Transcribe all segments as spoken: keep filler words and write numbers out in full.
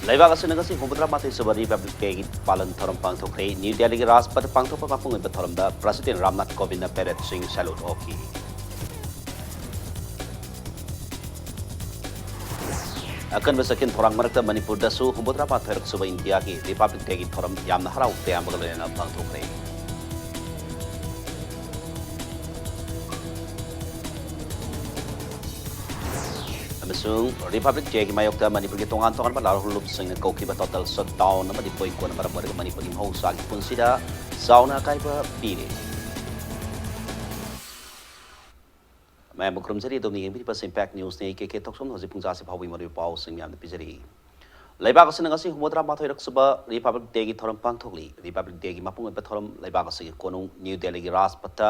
ꯂꯩꯕꯥꯛ ꯑꯁꯤꯅ ꯉꯁꯤ ꯍꯨꯝꯐꯨꯇꯔꯥ ꯃꯥꯊꯣꯏ ꯁꯨꯕ ꯔꯤꯄꯕ꯭ꯂꯤꯛ ꯗꯦꯒꯤ ꯄꯥꯂꯟ ꯊꯧꯔꯝ ꯄꯥꯡꯊꯣꯛꯈ꯭ꯔꯦ꯫ ꯅ꯭ꯌꯨ ꯗꯦꯜꯂꯤꯒꯤ ꯔꯥꯖꯄꯊ ꯄꯥꯡꯊꯣꯛꯄ ꯃꯄꯨꯡ ꯑꯣꯏꯕ ꯊꯧꯔꯝꯗ ꯄ꯭ꯔꯁꯤꯗꯦꯟ ꯔꯥꯝꯅꯥꯊ ꯀꯣꯕꯤꯟꯗꯅ ꯄꯦꯔꯦꯗꯁꯤꯡ ꯁꯦꯂꯨꯠ ꯑꯣꯛꯈꯤ꯫ ꯑꯀꯟꯕ ꯆꯀꯤꯟ ꯊꯧꯔꯥꯡ ꯃꯔꯛꯇ ꯃꯅꯤꯄꯨꯔꯗꯁꯨ ꯍꯨꯝꯐꯨꯇꯔꯥ ꯃꯥꯊꯣꯏꯔꯛ ꯁꯨꯕ ꯏꯟꯗꯤꯌꯥꯒꯤ ꯔꯤꯄꯕ꯭ꯂꯤꯛ ꯗꯦꯒꯤ ꯊꯧꯔꯝ ꯌꯥꯝꯅ ꯍꯔꯥꯎ ꯇꯌꯥꯝꯕꯒ ꯂꯣꯏꯅꯅ ꯄꯥꯡꯊꯣꯛꯈ꯭ꯔꯦ꯫ ꯑꯃꯁꯨꯡ ꯔꯤꯄꯕ꯭ꯂꯤꯛ ꯗꯦꯒꯤ ꯃꯥꯌꯣꯛꯇ ꯃꯅꯤꯄꯨꯔꯒꯤ ꯇꯣꯉꯥꯟ ꯇꯣꯉꯥꯟꯕ ꯂꯥꯜꯍꯧꯂꯨꯞꯁꯤꯡꯅ ꯀꯧꯈꯤꯕ ꯇꯣꯇꯦꯜ ꯁꯠꯗꯥꯎꯟ ꯑꯃꯗꯤ ꯄꯣꯏ ꯀꯣꯟꯅ ꯃꯔꯝ ꯑꯣꯏꯔꯒ ꯃꯅꯤꯄꯨꯔꯒꯤ ꯃꯍꯧꯁꯥꯒꯤ ꯄꯨꯟꯁꯤꯗ ꯆꯥꯎꯅ ꯑꯀꯥꯏꯕ ꯄꯤꯔꯦ꯫ ꯃꯌꯥꯝꯕꯨ ꯈꯨꯔꯨꯝꯖꯔꯤ꯫ ꯑꯗꯣꯝꯅ ꯌꯦꯡꯕꯤꯔꯤꯕ ꯁꯤꯝꯄꯦꯛ ꯅ꯭ꯌꯨꯁꯅꯤ꯫ ꯀꯦ ꯀꯦ ꯊꯣꯛꯆꯣꯝꯅ ꯍꯧꯖꯤꯛ ꯄꯨꯡ ꯇꯔꯥꯁꯤ ꯐꯥꯎꯕꯒꯤ ꯃꯔꯨꯑꯣꯏꯕ ꯄꯥꯎꯁꯤꯡ ꯃꯌꯥꯝꯗ ꯄꯤꯖꯔꯤ꯫ ꯂꯩꯕꯥꯛ ꯑꯁꯤꯅ ꯉꯁꯤ ꯍꯨꯝꯐꯨꯇꯔꯥ ꯃꯥꯊꯣꯏꯔꯛ ꯁꯨꯕ ꯔꯤꯄꯕ꯭ꯂꯤꯛ ꯗꯦꯒꯤ ꯊꯧꯔꯝ ꯄꯥꯡꯊꯣꯛꯂꯤ꯫ ꯔꯤꯄꯕ꯭ꯂꯤꯛ ꯗꯦꯒꯤ ꯃꯄꯨꯡ ꯑꯣꯏꯕ ꯊꯧꯔꯝ ꯂꯩꯕꯥꯛ ꯑꯁꯤꯒꯤ ꯀꯣꯅꯨꯡ ꯅ꯭ꯌꯨ ꯗꯦꯜꯂꯤꯒꯤ ꯔꯥꯖꯄꯊꯇ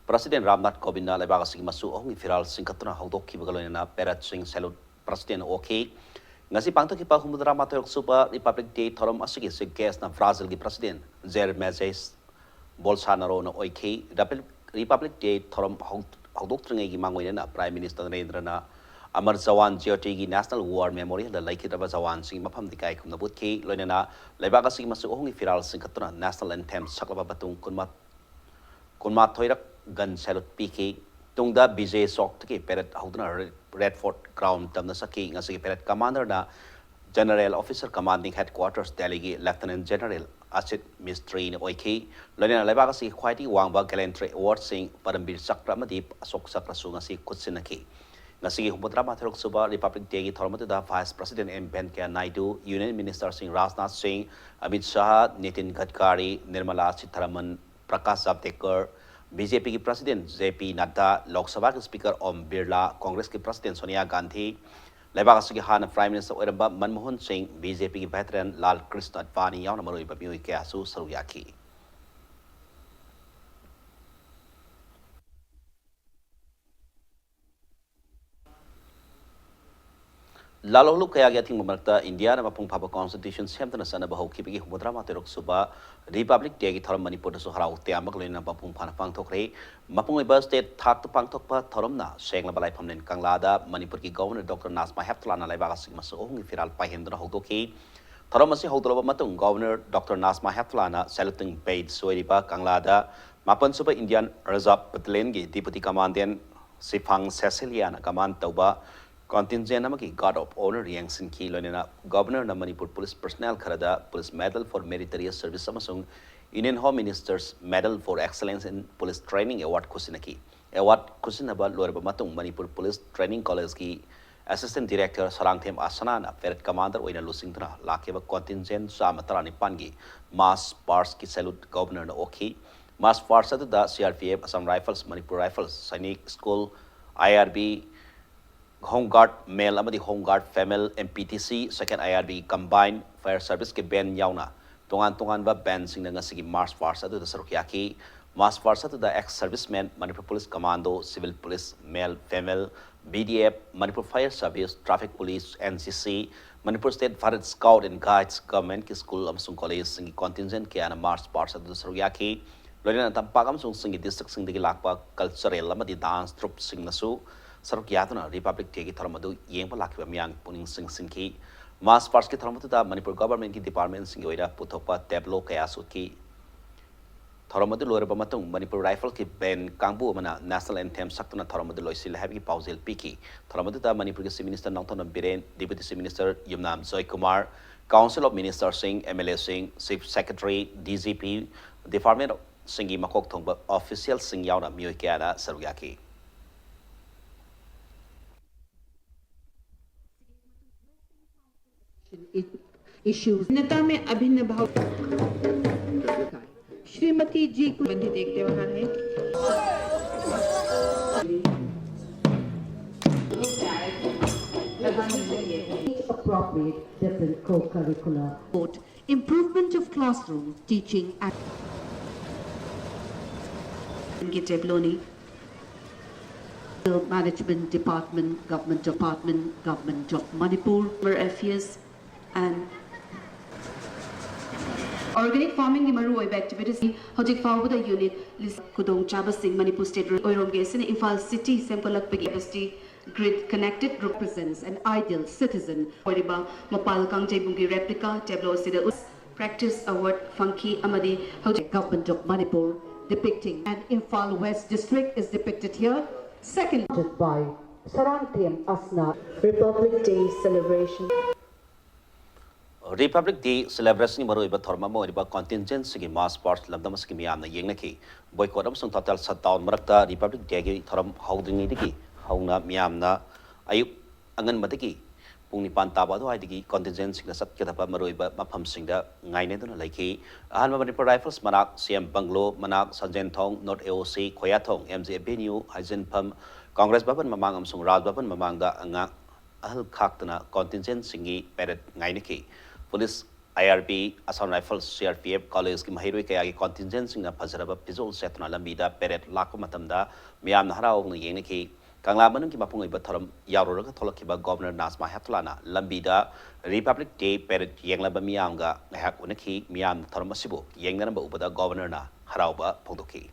ꯄ꯭ꯔꯁꯤꯗꯦꯟ ꯔꯥꯝꯅꯥꯊ ꯀꯣꯕꯤꯟꯗꯅ ꯂꯩꯕꯥꯛ ꯑꯁꯤꯒꯤ ꯃꯆꯨ ꯑꯍꯨꯝꯒꯤ ꯐꯤꯔꯥꯜ ꯆꯤꯡꯈꯠꯇꯨꯅ ꯍꯧꯗꯣꯛꯈꯤꯕꯒ ꯂꯣꯏꯅꯅ ꯄꯦꯔꯦꯗꯁꯤꯡ ꯁꯦꯂꯨꯠ ꯄ꯭ꯔꯁꯤꯗꯦꯟ ꯑꯣꯛꯈꯤ꯫ ꯉꯁꯤ ꯄꯥꯡꯊꯣꯛꯈꯤꯕ ꯍꯨꯝꯐꯨꯇꯔꯥ ꯃꯥꯊꯣꯏꯔꯛ ꯁꯨꯕ ꯔꯤꯄꯕ꯭ꯂꯤꯛ ꯗꯦ ꯊꯧꯔꯝ ꯑꯁꯤꯒꯤ ꯆꯤꯐ ꯒꯦꯁꯅ ꯕ꯭ꯔꯥꯖꯤꯜꯒꯤ ꯄ꯭ꯔꯁꯤꯗꯦꯟ ꯖꯦꯔ ꯃꯦꯖꯦꯁ ꯕꯣꯜꯁꯥꯅꯥꯔꯣꯅ ꯑꯣꯏꯈꯤ꯫ ꯔꯤꯄꯕ꯭ꯂꯤꯛ, ꯔꯤꯄꯕ꯭ꯂꯤꯛ ꯗꯦ ꯊꯧꯔꯝ ꯍꯧ-, ꯍꯧꯗꯣꯛꯇ꯭ꯔꯤꯉꯩꯒꯤ ꯃꯥꯡꯑꯣꯏꯅꯅ ꯄ꯭ꯔꯥꯏꯝ ꯃꯤꯅꯤꯁꯇꯔ ꯅꯔꯦꯟꯗ꯭ꯔꯅ ꯑꯃꯔ ꯖꯋꯥꯟ ꯖ꯭ꯌꯣꯇꯤꯒꯤ ꯅꯦꯁꯅꯦꯜ ꯋꯥꯔ ꯃꯦꯃꯣꯔꯤꯌꯦꯜꯗ ꯂꯩꯈꯤꯗ꯭ꯔꯕ ꯖꯋꯥꯟꯁꯤꯡꯒꯤ ꯃꯐꯝꯗ ꯏꯀꯥꯏ ꯈꯨꯝꯅꯕ ꯎꯠꯈꯤ꯫ ꯂꯣꯏꯅꯅ ꯂꯩꯕꯥꯛ ꯑꯁꯤꯒꯤ ꯃꯆꯨ ꯑꯍꯨꯝꯒꯤ ꯐꯤꯔꯥꯜ ꯆꯤꯡꯈꯠꯇꯨꯅ ꯅꯦꯁꯅꯦꯜ ꯑꯦꯟꯊꯦꯝ ꯁꯛꯂꯕ ꯃꯇꯨꯡ ꯀꯨꯟꯃꯥ-, ꯀꯨꯟꯃꯥꯊꯣꯏꯔꯛ ꯒꯟ ꯁꯦꯂꯨꯠ ꯄꯤꯈꯤ꯫ ꯇꯨꯡꯗ ꯕꯤꯖꯦ ꯆꯧꯛꯇꯒꯤ ꯄꯦꯔꯦꯗ ꯍꯧꯗꯨꯅ ꯔꯦ-, ꯔꯦꯗ ꯐꯣꯔꯠ ꯒ꯭ꯔꯥꯎꯟ ꯇꯝꯅ ꯆꯠꯈꯤ꯫ ꯉꯁꯤꯒꯤ ꯄꯦꯔꯦꯗ ꯀꯃꯥꯟꯗꯔꯅ ꯖꯦꯅꯔꯦꯜ ꯑꯣꯐꯤꯁꯔ ꯀꯃꯥꯟꯗꯤꯡ ꯍꯦꯗꯀ꯭ꯋꯥꯇꯔꯁ ꯗꯦꯜꯂꯤꯒꯤ ꯂꯦꯐꯇꯤꯅꯦꯟ ꯖꯦꯅꯔꯦꯜ ꯑꯁꯤꯠ ꯃꯤꯁꯇ꯭ꯔꯤꯅ ꯑꯣꯏꯈꯤ꯫ ꯂꯣꯏꯅꯅ ꯂꯩꯕꯥꯛ ꯑꯁꯤꯒꯤ ꯈ꯭ꯋꯥꯏꯗꯒꯤ ꯋꯥꯡꯕ ꯒꯦꯂꯦꯟꯇ꯭ꯔꯤ ꯑꯦꯋꯥꯔꯗꯁꯤꯡ ꯄꯔꯝꯕꯤꯔ ꯆꯀ꯭ꯔ ꯑꯃꯗꯤ ꯑꯁꯣꯛ ꯆꯀ꯭ꯔꯁꯨ ꯉꯁꯤ ꯈꯨꯠꯁꯤꯟꯅꯈꯤ꯫ ꯉꯁꯤꯒꯤ ꯍꯨꯝꯐꯨꯇꯔꯥ ꯃꯥꯊꯣꯏꯔꯛ ꯁꯨꯕ ꯔꯤꯄꯕ꯭ꯂꯤꯛ ꯗꯦꯒꯤ ꯊꯧꯔꯝ ꯑꯗꯨꯗ vice president M Venkaiah Naidu, union ꯃꯤꯅꯤꯁꯇꯔꯁꯤꯡ ꯔꯥꯖꯅꯥꯊ ꯁꯤꯡ, ꯑꯃꯤꯠ ꯁꯥꯍ, ꯅꯤꯇꯤꯟ ꯒꯗꯀꯥꯔꯤ, ꯅꯤꯔꯃꯂꯥ ꯁꯤꯊꯥꯔꯃꯟ, ꯄ꯭ꯔꯀꯥꯁ ꯖꯥꯕꯗꯦꯀꯔ, ꯕꯤ ꯖꯦ ꯄꯤꯒꯤ president J P Nadda, Lok ꯁꯚꯥꯒꯤ ꯁ꯭ꯄꯤꯀꯔ ꯑꯣꯝ ꯕꯤꯔꯂꯥ, ꯀꯣꯡꯒ꯭ꯔꯦꯁꯀꯤ ꯄ꯭ꯔꯁꯤꯗꯦꯟ ꯁꯣꯅꯤꯌꯥ ꯒꯥꯟꯙꯤ, ꯂꯩꯕꯥꯛ ꯑꯁꯤꯒꯤ ꯍꯥꯟꯅ ꯄ꯭ꯔꯥꯏꯝ ꯃꯤꯅꯤꯁꯇꯔ ꯑꯣꯏꯔꯝꯕ ꯃꯟꯃꯣꯍꯟ ꯁꯤꯡ, ꯕꯤ ꯖꯦ ꯄꯤꯒꯤ ꯚꯦꯇꯔꯦꯟ ꯂꯥꯜ ꯀ꯭ꯔꯤꯁꯅ ꯑꯗꯚꯥꯅꯤ ꯌꯥꯎꯅ ꯃꯔꯨꯑꯣꯏꯕ ꯃꯤꯑꯣꯏ ꯀꯌꯥꯁꯨ ꯁꯔꯨꯛ ꯌꯥꯈꯤ꯫ ꯂꯥꯜꯍꯧꯂꯨꯞ ꯀꯌꯥꯒꯤ ꯑꯊꯤꯡꯕ ꯃꯔꯛꯇ ꯏꯟꯗꯤꯌꯥꯅ ꯃꯄꯨꯡ ꯐꯥꯕ ꯀꯣꯟꯁꯇꯤꯇ꯭ꯌꯨꯁꯟ ꯁꯦꯝꯗꯨꯅ ꯆꯠꯅꯕ ꯍꯧꯈꯤꯕꯒꯤ ꯍꯨꯝꯐꯨꯇꯔꯥ ꯃꯥꯊꯣꯏꯔꯛ ꯁꯨꯕ ꯔꯤꯄꯕ꯭ꯂꯤꯛ ꯗꯦꯒꯤ ꯊꯧꯔꯝ ꯃꯅꯤꯄꯨꯔꯗꯁꯨ ꯍꯔꯥꯎ ꯇꯌꯥꯝꯕꯒ ꯂꯣꯏꯅꯅ ꯃꯄꯨꯡ ꯐꯥꯅ ꯄꯥꯡꯊꯣꯛꯈ꯭ꯔꯦ꯫ ꯃꯄꯨꯡ ꯑꯣꯏꯕ ꯁ꯭ꯇꯦꯠ ꯊꯥꯛꯇ ꯄꯥꯡꯊꯣꯛꯄ ꯊꯧꯔꯝꯅ ꯁꯦꯡꯂꯕ ꯂꯥꯏꯐꯝꯂꯦꯟ ꯀꯪꯂꯥꯗ ꯃꯅꯤꯄꯨꯔꯒꯤ ꯒꯣꯚꯔꯅꯔ ꯗꯣꯛꯇꯔ ꯅꯥꯖꯃꯥ ꯍꯦꯞꯇꯨꯂꯥꯅ ꯂꯩꯕꯥꯛ ꯑꯁꯤꯒꯤ ꯃꯁꯛ ꯑꯍꯨꯝꯒꯤ ꯐꯤꯔꯥꯜ ꯄꯥꯏꯍꯟꯗꯨꯅ ꯍꯧꯗꯣꯛꯈꯤ꯫ ꯊꯧꯔꯝ ꯑꯁꯤ ꯍꯧꯗꯣꯛꯂꯕ ꯃꯇꯨꯡ ꯒꯣꯚꯔꯅꯔ ꯗꯣꯛꯇꯔ ꯅꯥꯖꯃꯥ ꯍꯦꯞꯇꯨꯂꯥꯅ ꯁꯦꯂꯨꯇꯤꯡ ꯕꯦꯠꯁ ꯑꯣꯏꯔꯤꯕ ꯀꯪꯂꯥꯗ ꯃꯥꯄꯟ ꯁꯨꯕ ꯏꯟꯗꯤꯌꯥꯟ ꯔꯤꯖꯥꯔꯚ ꯕꯦꯇꯥꯂꯤꯌꯟꯒꯤ ꯗꯤꯄꯨꯇꯤ ꯀꯃꯥꯟꯗꯦꯟ ꯁꯤꯐꯥꯡ ꯁꯦꯁꯤꯂꯤꯌꯥꯅ ꯀꯃꯥꯟ ꯇꯧꯕ ꯀꯟꯇꯤꯟꯖꯦꯟ ꯑꯃꯒꯤ ꯒꯥꯔꯗ ꯑꯣꯐ ꯑꯣꯅꯔ ꯌꯦꯡꯁꯤꯟꯈꯤ꯫ ꯂꯣꯏꯅꯅ ꯒꯣꯚꯔꯅꯔꯅ ꯃꯅꯤꯄꯨꯔ ꯄꯨꯂꯤꯁ ꯄꯔꯁꯅꯦꯜ ꯈꯔꯗ police medal for meritorious service ꯑꯃꯁꯨꯡ union home ministers medal for excellence in police training award ꯈꯨꯠꯁꯤꯟꯅꯈꯤ꯫ ꯑꯦꯋꯥꯔꯗ ꯈꯨꯠꯁꯤꯟꯅꯕ ꯂꯣꯏꯔꯕ ꯃꯇꯨꯡ ꯃꯅꯤꯄꯨꯔ ꯄꯨꯂꯤꯁ ꯇ꯭ꯔꯦꯅꯤꯡ ꯀꯣꯂꯦꯖꯀꯤ ꯑꯦꯁꯤꯁꯇꯦꯟ ꯗꯤꯔꯦꯛꯇꯔ ꯁꯔꯥꯡꯊꯦꯝ ꯑꯁꯅꯥꯅ ꯄꯦꯔꯦꯗ ꯀꯃꯥꯟꯗꯔ ꯑꯣꯏꯅ ꯂꯨꯆꯤꯡꯗꯨꯅ ꯂꯥꯛꯈꯤꯕ ꯀꯣꯟꯇꯤꯟꯖꯦꯟ ꯆꯥꯝꯃ ꯇꯔꯥꯅꯤꯄꯥꯟꯒꯤ ꯃꯥꯔꯁ ꯄꯥꯁꯀꯤ ꯁꯦꯂꯨꯠ ꯒꯣꯚꯔꯅꯔꯅ ꯑꯣꯛꯈꯤ꯫ ꯃꯥꯔꯁ ꯄꯥꯁ ꯑꯗꯨꯗ C R P F, Assam rifles, Manipur rifles, Sainik school, I R B, home guard male ꯑꯃꯗꯤ home guard female, M P T C, second I R B combine fire ꯁꯔꯚꯤꯁꯀꯤ band ꯌꯥꯎꯅ ꯇꯣꯉꯥꯟ ꯇꯣꯉꯥꯟꯕ ꯕꯦꯟꯁꯤꯡꯅ ꯉꯁꯤꯒꯤ ꯃꯥꯔꯁ ꯄꯥꯁ ꯑꯗꯨꯗ ꯁꯔꯨꯛ ꯌꯥꯈꯤ꯫ ꯃꯥꯔꯁ ꯄꯥꯁ ꯑꯗꯨꯗ ex servicemen, Manipur police commando, civil police, male, female, B D F, Manipur fire service, traffic police, N C C, Manipur state Bharat scout and guides, ꯒꯚꯔꯟꯃꯦꯟꯠꯀꯤ ꯁ꯭ꯀꯨꯜ ꯑꯃꯁꯨꯡ ꯀꯣꯂꯦꯖꯁꯤꯡꯒꯤ ꯀꯣꯟꯇꯤꯟꯖꯦꯟ ꯀꯌꯥꯅ ꯃꯥꯔꯁ ꯄꯥꯁ ꯑꯗꯨꯗ ꯁꯔꯨꯛ ꯌꯥꯈꯤ꯫ ꯂꯣꯏꯅꯅ ꯇꯝꯄꯥꯛ ꯑꯃꯁꯨꯡ ꯆꯤꯡꯒꯤ ꯗꯤꯁꯇ꯭ꯔꯤꯛꯁꯤꯡꯗꯒꯤ ꯂꯥꯛꯄ ꯀꯜꯆꯔꯦꯜ ꯑꯃꯗꯤ ꯗꯥꯟꯁ ꯇ꯭ꯔꯨꯞꯁꯤꯡꯅꯁꯨ ꯁꯔꯨꯛ ꯌꯥꯗꯨꯅ ꯔꯤꯄꯕ꯭ꯂꯤꯛ ꯗꯦꯒꯤ ꯊꯧꯔꯝ ꯑꯗꯨ ꯌꯦꯡꯕ ꯂꯥꯛꯈꯤꯕ ꯃꯤꯌꯥꯝꯒꯤ ꯄꯨꯛꯅꯤꯡ ꯆꯤꯡꯁꯤꯟꯈꯤ꯫ ꯃꯥꯔꯁ ꯄꯥꯁꯀꯤ ꯊꯧꯔꯝ ꯑꯗꯨꯗ ꯃꯅꯤꯄꯨꯔ ꯒꯚꯔꯟꯃꯦꯟꯠꯀꯤ ꯗꯤꯄꯥꯔꯠꯃꯦꯟꯠꯁꯤꯡꯒꯤ ꯑꯣꯏꯅ ꯄꯨꯊꯣꯛꯄ ꯇꯦꯕ꯭ꯂꯣ ꯀꯌꯥꯁꯨ ꯎꯠꯈꯤ꯫ ꯊꯧꯔꯝ ꯑꯗꯨ ꯂꯣꯏꯔꯕ ꯃꯇꯨꯡ ꯃꯅꯤꯄꯨꯔ ꯔꯥꯏꯐꯜꯁꯀꯤ ꯕꯦꯟ ꯀꯥꯡꯕꯨ ꯑꯃꯅ ꯅꯦꯁꯅꯦꯜ ꯑꯦꯟꯊꯦꯝ ꯁꯛꯇꯨꯅ ꯊꯧꯔꯝ ꯑꯗꯨ ꯂꯣꯏꯁꯤꯜꯂꯦ ꯍꯥꯏꯕꯒꯤ ꯄꯥꯎꯖꯦꯜ ꯄꯤꯈꯤ꯫ ꯊꯧꯔꯝ ꯑꯗꯨꯗ ꯃꯅꯤꯄꯨꯔꯒꯤ chief minister Nongthombam Biren, deputy chief minister Yumnam Joykumar, council of ꯃꯤꯅꯤꯁꯇꯔꯁꯤꯡ, ꯑꯦꯝ ꯑꯦꯜ ꯑꯦꯁꯤꯡ, chief secretary, D G P, ꯗꯤꯄꯥꯔꯠꯃꯦꯟꯠꯁꯤꯡꯒꯤ ꯃꯀꯣꯛ ꯊꯣꯡꯕ ꯑꯣꯐꯤꯁꯤꯌꯦꯜꯁꯤꯡ ꯌꯥꯎꯅ ꯃꯤꯑꯣꯏ ꯀꯌꯥꯅ ꯁꯔꯨꯛ ꯌꯥꯈꯤ꯫ इश्यूज जनता में अभिन्न भाव श्रीमती जी को संबंधित एक त्योहार है। Appropriate different co-curricular Improvement of classroom teaching and Giteblooni. Management Department, Government Department, Government of Manipur, Consumer Affairs and Organic Farmingꯒꯤ ꯃꯔꯨꯑꯣꯏꯕ activities ꯍꯧꯖꯤꯛ ꯐꯥꯎꯕꯗ unit ꯂꯤꯁꯤꯡ ꯈꯨꯗꯣꯡꯆꯥꯕꯁꯤꯡ ꯃꯅꯤꯄꯨꯔ state ꯑꯣꯏꯔꯣꯝꯒꯤ ꯑꯁꯤꯅ Imphal city ꯁꯦꯝꯒꯠꯂꯛꯄꯒꯤ capacity grid connected represents an ideal citizen ꯑꯣꯏꯔꯤꯕ ꯃꯄꯥꯜ ꯀꯥꯡꯖꯩꯕꯨꯡꯒꯤ replica tableau ꯑꯁꯤꯗ ꯎꯠ-, practice award ꯐꯪꯈꯤ ꯑꯃꯗꯤ ꯍꯧꯖꯤꯛ Government of Manipur depicting and Imphal West district is depicted here. Second by Sarangthem Asna. Republic Day celebration. Republic Day celebration ꯒꯤ ꯃꯔꯨꯑꯣꯏꯕ ꯊꯧꯔꯝ ꯑꯃ ꯑꯣꯏꯔꯤꯕ contingent ꯁꯤꯡꯒꯤ march past ꯂꯝꯗꯝ ꯑꯁꯤꯒꯤ ꯃꯤꯌꯥꯝꯅ ꯌꯦꯡꯅꯈꯤ꯫ Boycott ꯑꯃꯁꯨꯡ total shutdown ꯃꯔꯛꯇ Republic Day ꯒꯤ ꯊꯧꯔꯝ ꯍꯧꯗ꯭ꯔꯤꯉꯩꯗꯒꯤ ꯍꯧꯅ ꯃꯤꯌꯥꯝꯅ ꯑꯌꯨꯛ ꯑꯉꯟꯕꯗꯒꯤ ꯄꯨꯡ ꯅꯤꯄꯥꯟ ꯇꯥꯕ ꯑꯗꯨꯋꯥꯏꯗꯒꯤ contingent ꯁꯤꯡꯅ ꯆꯠꯀꯗꯕ ꯃꯔꯨꯑꯣꯏꯕ ꯃꯐꯝꯁꯤꯡꯗ ꯉꯥꯏꯅꯗꯨꯅ ꯂꯩꯈꯤ꯫ ꯑꯍꯥꯟꯕ Manipur Rifles ꯃꯅꯥꯛ, ꯁꯤ ꯑꯦꯝ ꯕꯪꯒ꯭ꯂꯣ ꯃꯅꯥꯛ, ꯁꯟꯖꯦꯟꯊꯣꯡ, North A O C, ꯈꯣꯌꯥꯊꯣꯡ, M G Avenue, ꯍꯥꯏꯖꯤꯟꯐꯝ, Congress ꯚꯕꯟ ꯃꯃꯥꯡ ꯑꯃꯁꯨꯡ ꯔꯥꯖ ꯚꯕꯟ ꯃꯃꯥꯡꯗ ꯑꯉꯥꯡ ꯑꯍꯜ ꯈꯥꯛꯇꯅ contingent ꯁꯤꯡꯒꯤ parade ꯉꯥꯏꯅꯈꯤ꯫ Police, I R B, Assam Rifles, C R P F, college ꯀꯤ ꯃꯍꯩꯔꯣꯏ ꯀꯌꯥꯒꯤ contingent ꯁꯤꯡꯅ ꯐꯖꯔꯕ ꯐꯤꯖꯣꯜ ꯁꯦꯠꯇꯨꯅ ꯂꯝꯕꯤꯗ parade ꯂꯥꯛꯄ ꯃꯇꯝꯗ ꯃꯤꯌꯥꯝꯅ ꯍꯔꯥꯎ ꯍꯧꯅ ꯌꯦꯡꯅꯈꯤ꯫ ꯀꯪꯂꯥ ꯃꯅꯨꯡꯒꯤ ꯃꯄꯨꯡ ꯑꯣꯏꯕ ꯊꯧꯔꯝ ꯌꯥꯎꯔꯨꯔꯒ ꯊꯣꯛꯂꯛꯈꯤꯕ Governor ꯅꯥꯖꯃꯥ ꯍꯦꯞꯇꯨꯂꯥꯅ ꯂꯝꯕꯤꯗ Republic Day parade ꯌꯦꯡꯂꯕ ꯃꯤꯌꯥꯝꯒ ꯉꯥꯏꯍꯥꯛ ꯎꯅꯈꯤ꯫ ꯃꯤꯌꯥꯝꯅ ꯊꯧꯔꯝ ꯑꯁꯤꯕꯨ ꯌꯦꯡꯅꯔꯝꯕ ꯎꯕꯗ Governor ꯅ ꯍꯔꯥꯎꯕ ꯐꯣꯡꯗꯣꯛꯈꯤ꯫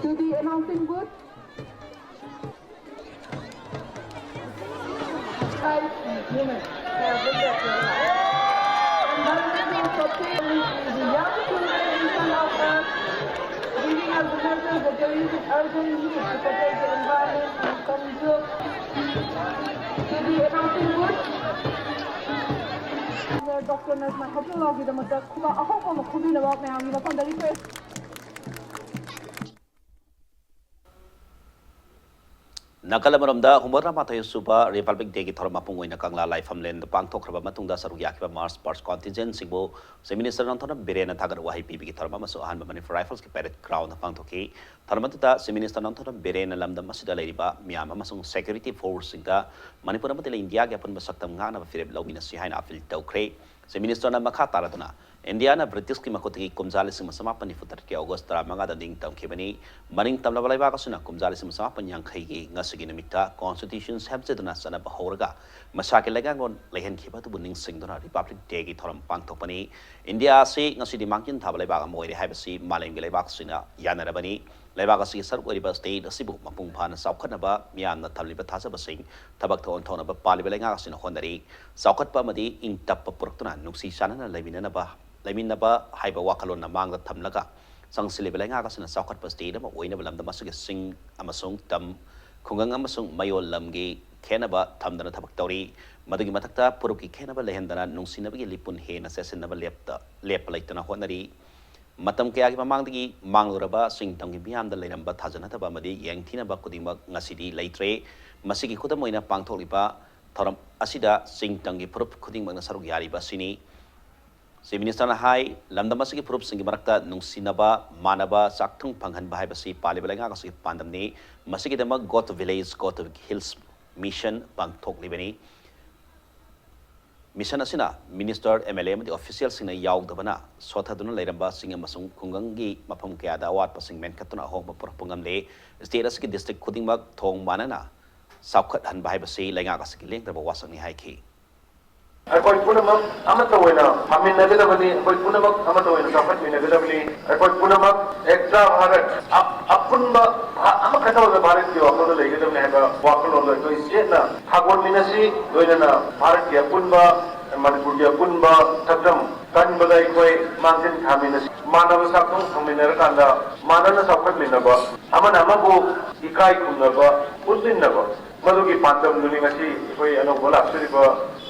To the announcing booth. Five minutes. And the young children in front of us, giving us the message that there is an urgent need to protect the environment and conserve. To the announcing booth. Doctor Nasma ꯍꯦꯞꯇꯨꯂꯥꯒꯤꯗꯃꯛꯇ ꯈꯨꯕꯥꯛ ꯑꯍꯧꯕ ꯑꯃ ꯈꯨꯕꯤꯅꯕ ꯃꯌꯥꯝꯒꯤ ꯃꯐꯝꯗ request. ꯅꯥꯀꯜ ꯑꯃꯔꯣꯝꯗ ꯍꯨꯝꯐꯨꯇꯔꯥꯃꯥꯊꯣꯏ ꯁꯨꯕ Republic Day ꯒꯤ ꯊꯧꯔꯝ ꯃꯄꯨꯡ ꯑꯣꯏꯅ ꯀꯪꯂꯥ ꯂꯥꯏꯐꯝꯂꯦꯟꯗ ꯄꯥꯡꯊꯣꯛꯈ꯭ꯔꯕ ꯃꯇꯨꯡꯗ ꯁꯔꯨꯛ ꯌꯥꯈꯤꯕ march past contingent ꯁꯤꯡꯕꯨ Chief Minister Nongthombam ꯕꯤꯔꯦꯟꯅ ꯊꯥꯒꯠ ꯋꯥꯍꯩ ꯄꯤꯕꯒꯤ ꯊꯧꯔꯝ ꯑꯃꯁꯨ ꯑꯍꯥꯟꯕ Manipur Rifles ꯀꯤ parade ground ꯗ ꯄꯥꯡꯊꯣꯛꯈꯤ꯫ ꯊꯧꯔꯝ ꯑꯗꯨꯗ Chief Minister ꯅꯣꯡꯊꯣꯝꯕꯝ ꯕꯤꯔꯦꯟꯅ ꯂꯝꯗꯝ ꯑꯁꯤꯗ ꯂꯩꯔꯤꯕ ꯃꯤꯌꯥꯝ ꯑꯃꯁꯨꯡ security force ꯁꯤꯡꯗ ꯃꯅꯤꯄꯨꯔ ꯑꯃꯗꯤ ꯏꯟꯗꯤꯌꯥꯒꯤ ꯑꯄꯨꯟꯕ ꯁꯛꯇꯝ ꯉꯥꯛꯅꯕ ꯐꯤꯔꯦꯞ ꯂꯧꯃꯤꯟꯅꯁꯤ ꯍꯥꯏꯅ appeal ꯇꯧꯈ꯭ꯔꯦ꯫ ꯆꯤꯐ ꯃꯤꯅꯤꯁꯇꯔꯅ ꯃꯈꯥ ꯇꯥꯔꯗꯨꯅ, ꯏꯟꯗꯤꯌꯥꯅ ꯕ꯭ꯔꯤꯇꯤꯁꯀꯤ ꯃꯈꯨꯠꯇꯒꯤ ꯀꯨꯝꯖꯥ ꯂꯤꯁꯤꯡ ꯑꯃ ꯆꯃꯥꯄꯟ ꯅꯤꯐꯨ ꯇꯔꯦꯠꯀꯤ ꯑꯣꯒꯁ ꯇꯔꯥꯃꯉꯥꯗ ꯅꯤꯡꯇꯝꯈꯤꯕꯅꯤ꯫ ꯃꯅꯤꯡ ꯇꯝꯂꯕ ꯂꯩꯕꯥꯛ ꯑꯁꯤꯅ ꯀꯨꯝꯖꯥ ꯂꯤꯁꯤꯡ ꯑꯃ ꯆꯃꯥꯄꯟ ꯌꯥꯡꯈꯩꯒꯤ ꯉꯁꯤꯒꯤ ꯅꯨꯃꯤꯠꯇ ꯀꯣꯟꯁꯇꯤꯇ꯭ꯌꯨꯁꯟ ꯁꯦꯝꯖꯗꯨꯅ ꯆꯠꯅꯕ ꯍꯧꯔꯒ ꯃꯁꯥꯒꯤ ꯂꯩꯉꯥꯛꯂꯣꯟ ꯂꯩꯍꯟꯈꯤꯕ ꯑꯗꯨꯕꯨ ꯅꯤꯡꯁꯤꯡꯗꯨꯅ ꯔꯤꯄꯕ꯭ꯂꯤꯛ ꯗꯦꯒꯤ ꯊꯧꯔꯝ ꯄꯥꯡꯊꯣꯛꯄꯅꯤ꯫ ꯏꯟꯗꯤꯌꯥ ꯑꯁꯤ ꯉꯁꯤꯗꯤ ꯃꯥꯡꯖꯤꯟ ꯊꯥꯕ ꯂꯩꯕꯥꯛ ꯑꯃ ꯑꯣꯏꯔꯦ ꯍꯥꯏꯕꯁꯤ ꯃꯥꯂꯦꯝꯒꯤ ꯂꯩꯕꯥꯛꯁꯤꯡꯅ ꯌꯥꯅꯔꯕꯅꯤ꯫ ꯂꯩꯕꯥꯛ ꯑꯁꯤꯒꯤ ꯁꯔꯨꯛ ꯑꯣꯏꯔꯤꯕ ꯁ꯭ꯇꯦꯠ ꯑꯁꯤꯕꯨ ꯃꯄꯨꯡ ꯐꯥꯅ ꯆꯥꯎꯈꯠꯅꯕ ꯃꯤꯌꯥꯝꯅ ꯊꯝꯂꯤꯕ ꯊꯥꯖꯕꯁꯤꯡ ꯊꯕꯛꯇ ꯑꯣꯟꯊꯣꯛꯅꯕ ꯄꯥꯜꯂꯤꯕ ꯂꯩꯉꯥꯛ ꯑꯁꯤꯅ ꯍꯣꯠꯅꯔꯤ꯫ ꯆꯥꯎꯈꯠꯄ ꯑꯃꯗꯤ ꯏꯪ ꯇꯞꯄ ꯄꯨꯔꯛꯇꯨꯅ ꯅꯨꯡꯁꯤ ꯆꯥꯟꯅꯅ ꯂꯩꯃꯤꯟꯅꯅꯕ, ꯂꯩꯃꯤꯟꯅꯕ ꯍꯥꯏꯕ ꯋꯥꯈꯜꯂꯣꯟꯅ ꯃꯥꯡꯗ ꯊꯝꯂꯒ ꯆꯪꯁꯤꯜꯂꯤꯕ ꯂꯩꯉꯥꯛ ꯑꯁꯤꯅ ꯆꯥꯎꯈꯠꯄ ꯁ꯭ꯇꯦꯠ ꯑꯃ ꯑꯣꯏꯅꯕ ꯂꯝꯗꯝ ꯑꯁꯤꯒꯤ ꯆꯤꯡ ꯑꯃꯁꯨꯡ ꯇꯝ, ꯈꯨꯡꯒꯪ ꯑꯃꯁꯨꯡ ꯃꯌꯣꯜ ꯂꯝꯒꯤ ꯈꯦꯠꯅꯕ ꯊꯝꯗꯅ ꯊꯕꯛ ꯇꯧꯔꯤ꯫ ꯃꯗꯨꯒꯤ ꯃꯊꯛꯇ ꯐꯨꯔꯨꯞꯀꯤ ꯈꯦꯠꯅꯕ ꯂꯩꯍꯟꯗꯅ ꯅꯨꯡꯁꯤꯅꯕꯒꯤ ꯂꯤꯄꯨꯟ ꯍꯦꯟꯅ ꯆꯦꯠꯁꯤꯟꯅꯕ ꯂꯦꯞꯇ-, ꯂꯦꯞꯄ ꯂꯩꯇꯅ ꯍꯣꯠꯅꯔꯤ꯫ ꯃꯇꯝ ꯀꯌꯥꯒꯤ ꯃꯃꯥꯡꯗꯒꯤ ꯃꯥꯡꯂꯨꯔꯕ ꯆꯤꯡ ꯇꯝꯒꯤ ꯃꯤꯌꯥꯝꯗ ꯂꯩꯔꯝꯕ ꯊꯥꯖꯅꯗꯕ ꯑꯃꯗꯤ ꯌꯦꯡꯊꯤꯅꯕ ꯈꯨꯗꯤꯡꯃꯛ ꯉꯁꯤꯗꯤ ꯂꯩꯇ꯭ꯔꯦ꯫ ꯃꯁꯤꯒꯤ ꯈꯨꯗꯝ ꯑꯣꯏꯅ ꯄꯥꯡꯊꯣꯛꯂꯤꯕ ꯊꯧꯔꯝ ꯑꯁꯤꯗ ꯆꯤꯡ ꯇꯝꯒꯤ ꯐꯨꯔꯨꯞ ꯈꯨꯗꯤꯡꯃꯛꯅ ꯁꯔꯨꯛ ꯌꯥꯔꯤꯕ ꯑꯁꯤꯅꯤ꯫ ꯆꯤꯐ ꯃꯤꯅꯤꯁꯇꯔꯅ ꯍꯥꯏ, ꯂꯝꯗꯝ ꯑꯁꯤꯒꯤ ꯐꯨꯔꯨꯞꯁꯤꯡꯒꯤ ꯃꯔꯛꯇ ꯅꯨꯡꯁꯤꯅꯕ, ꯃꯥꯟꯅꯕ, ꯆꯥꯛꯊꯨꯡ ꯐꯪꯍꯟꯕ ꯍꯥꯏꯕꯁꯤ ꯄꯥꯜꯂꯤꯕ ꯂꯩꯉꯥꯛ ꯑꯁꯤꯒꯤ ꯄꯥꯟꯗꯝꯅꯤ꯫ ꯃꯁꯤꯒꯤꯗꯃꯛ Go to Village, Go to Hills mission ꯄꯥꯡꯊꯣꯛꯂꯤꯕꯅꯤ꯫ ꯃꯤꯁꯟ ꯑꯁꯤꯅ ꯃꯤꯅꯤꯁꯇꯔ, ꯑꯦꯝ ꯑꯦꯜ ꯑꯦ ꯑꯃꯗꯤ ꯑꯣꯐꯤꯁꯤꯌꯦꯜꯁꯤꯡꯅ ꯌꯥꯎꯗꯕꯅ ꯁꯣꯠꯊꯗꯨꯅ ꯂꯩꯔꯝꯕ ꯆꯤꯡ ꯑꯃꯁꯨꯡ ꯈꯨꯡꯒꯪꯒꯤ ꯃꯐꯝ ꯀꯌꯥꯗ ꯑꯋꯥꯠꯄꯁꯤꯡ ꯃꯦꯟꯈꯠꯇꯨꯅ ꯑꯍꯣꯡꯕ ꯄꯨꯔꯛꯄ ꯉꯝꯂꯦ꯫ ꯁ꯭ꯇꯦꯠ ꯑꯁꯤꯒꯤ ꯗꯤꯁꯇ꯭ꯔꯤꯛ ꯈꯨꯗꯤꯡꯃꯛ ꯊꯣꯡ ꯃꯥꯟꯅꯅ ꯆꯥꯎꯈꯠꯍꯟꯕ ꯍꯥꯏꯕꯁꯤ ꯂꯩꯉꯥꯛ ꯑꯁꯤꯒꯤ ꯂꯦꯡꯗꯕ ꯋꯥꯁꯛꯅꯤ ꯍꯥꯏꯈꯤ꯫ ꯑꯩꯈꯣꯏ ꯄꯨꯝꯅꯃꯛ ꯑꯃꯠꯇ ꯑꯣꯏꯅ ꯐꯝꯃꯤꯟꯅꯒꯗꯕꯅꯤ, ꯑꯩꯈꯣꯏ ꯄꯨꯝꯅꯃꯛ ꯑꯃꯠꯇ ꯑꯣꯏꯅ ꯆꯥꯎꯈꯠꯃꯤꯟꯅꯒꯗꯕꯅꯤ, ꯑꯩꯈꯣꯏ ꯄꯨꯝꯅꯃꯛ ꯑꯦꯛꯇꯥ ꯚꯥꯔꯠ, ꯑ-, ꯑꯄꯨꯟꯕ ꯚꯥ-, ꯑꯃꯈꯛꯇ ꯑꯣꯏꯕ ꯚꯥꯔꯠꯀꯤ ꯋꯥꯈꯜꯗ ꯂꯩꯒꯗꯕꯅꯤ ꯍꯥꯏꯕ ꯋꯥꯈꯜꯂꯣꯟꯗꯣ ꯑꯩꯈꯣꯏ ꯆꯦꯠꯅ ꯁꯥꯒꯣꯟꯃꯤꯟꯅꯁꯤ꯫ ꯂꯣꯏꯅꯅ ꯚꯥꯔꯠꯀꯤ ꯑꯄꯨꯟꯕ, ꯃꯅꯤꯄꯨꯔꯒꯤ ꯑꯄꯨꯟꯕ ꯁꯛꯇꯝ ꯀꯟꯕꯗ ꯑꯩꯈꯣꯏ ꯃꯥꯡꯖꯤꯜ ꯊꯥꯃꯤꯟꯅꯁꯤ꯫ ꯃꯥꯟꯅꯕ ꯆꯥꯛꯊꯨꯡ ꯐꯪꯃꯤꯟꯅꯔꯀꯥꯟꯗ ꯃꯥꯟꯅꯅ ꯆꯥꯎꯈꯠꯃꯤꯟꯅꯕ, ꯑꯃꯅ ꯑꯃꯕꯨ ꯏꯀꯥꯏ ꯈꯨꯝꯅꯕ ꯎꯠꯃꯤꯟꯅꯕ, ꯃꯗꯨꯒꯤ ꯄꯥꯟꯗꯝꯗꯨꯅꯤ ꯉꯁꯤ ꯑꯩꯈꯣꯏ ꯑꯅꯧꯕ ꯂꯥꯛꯆꯔꯤꯕ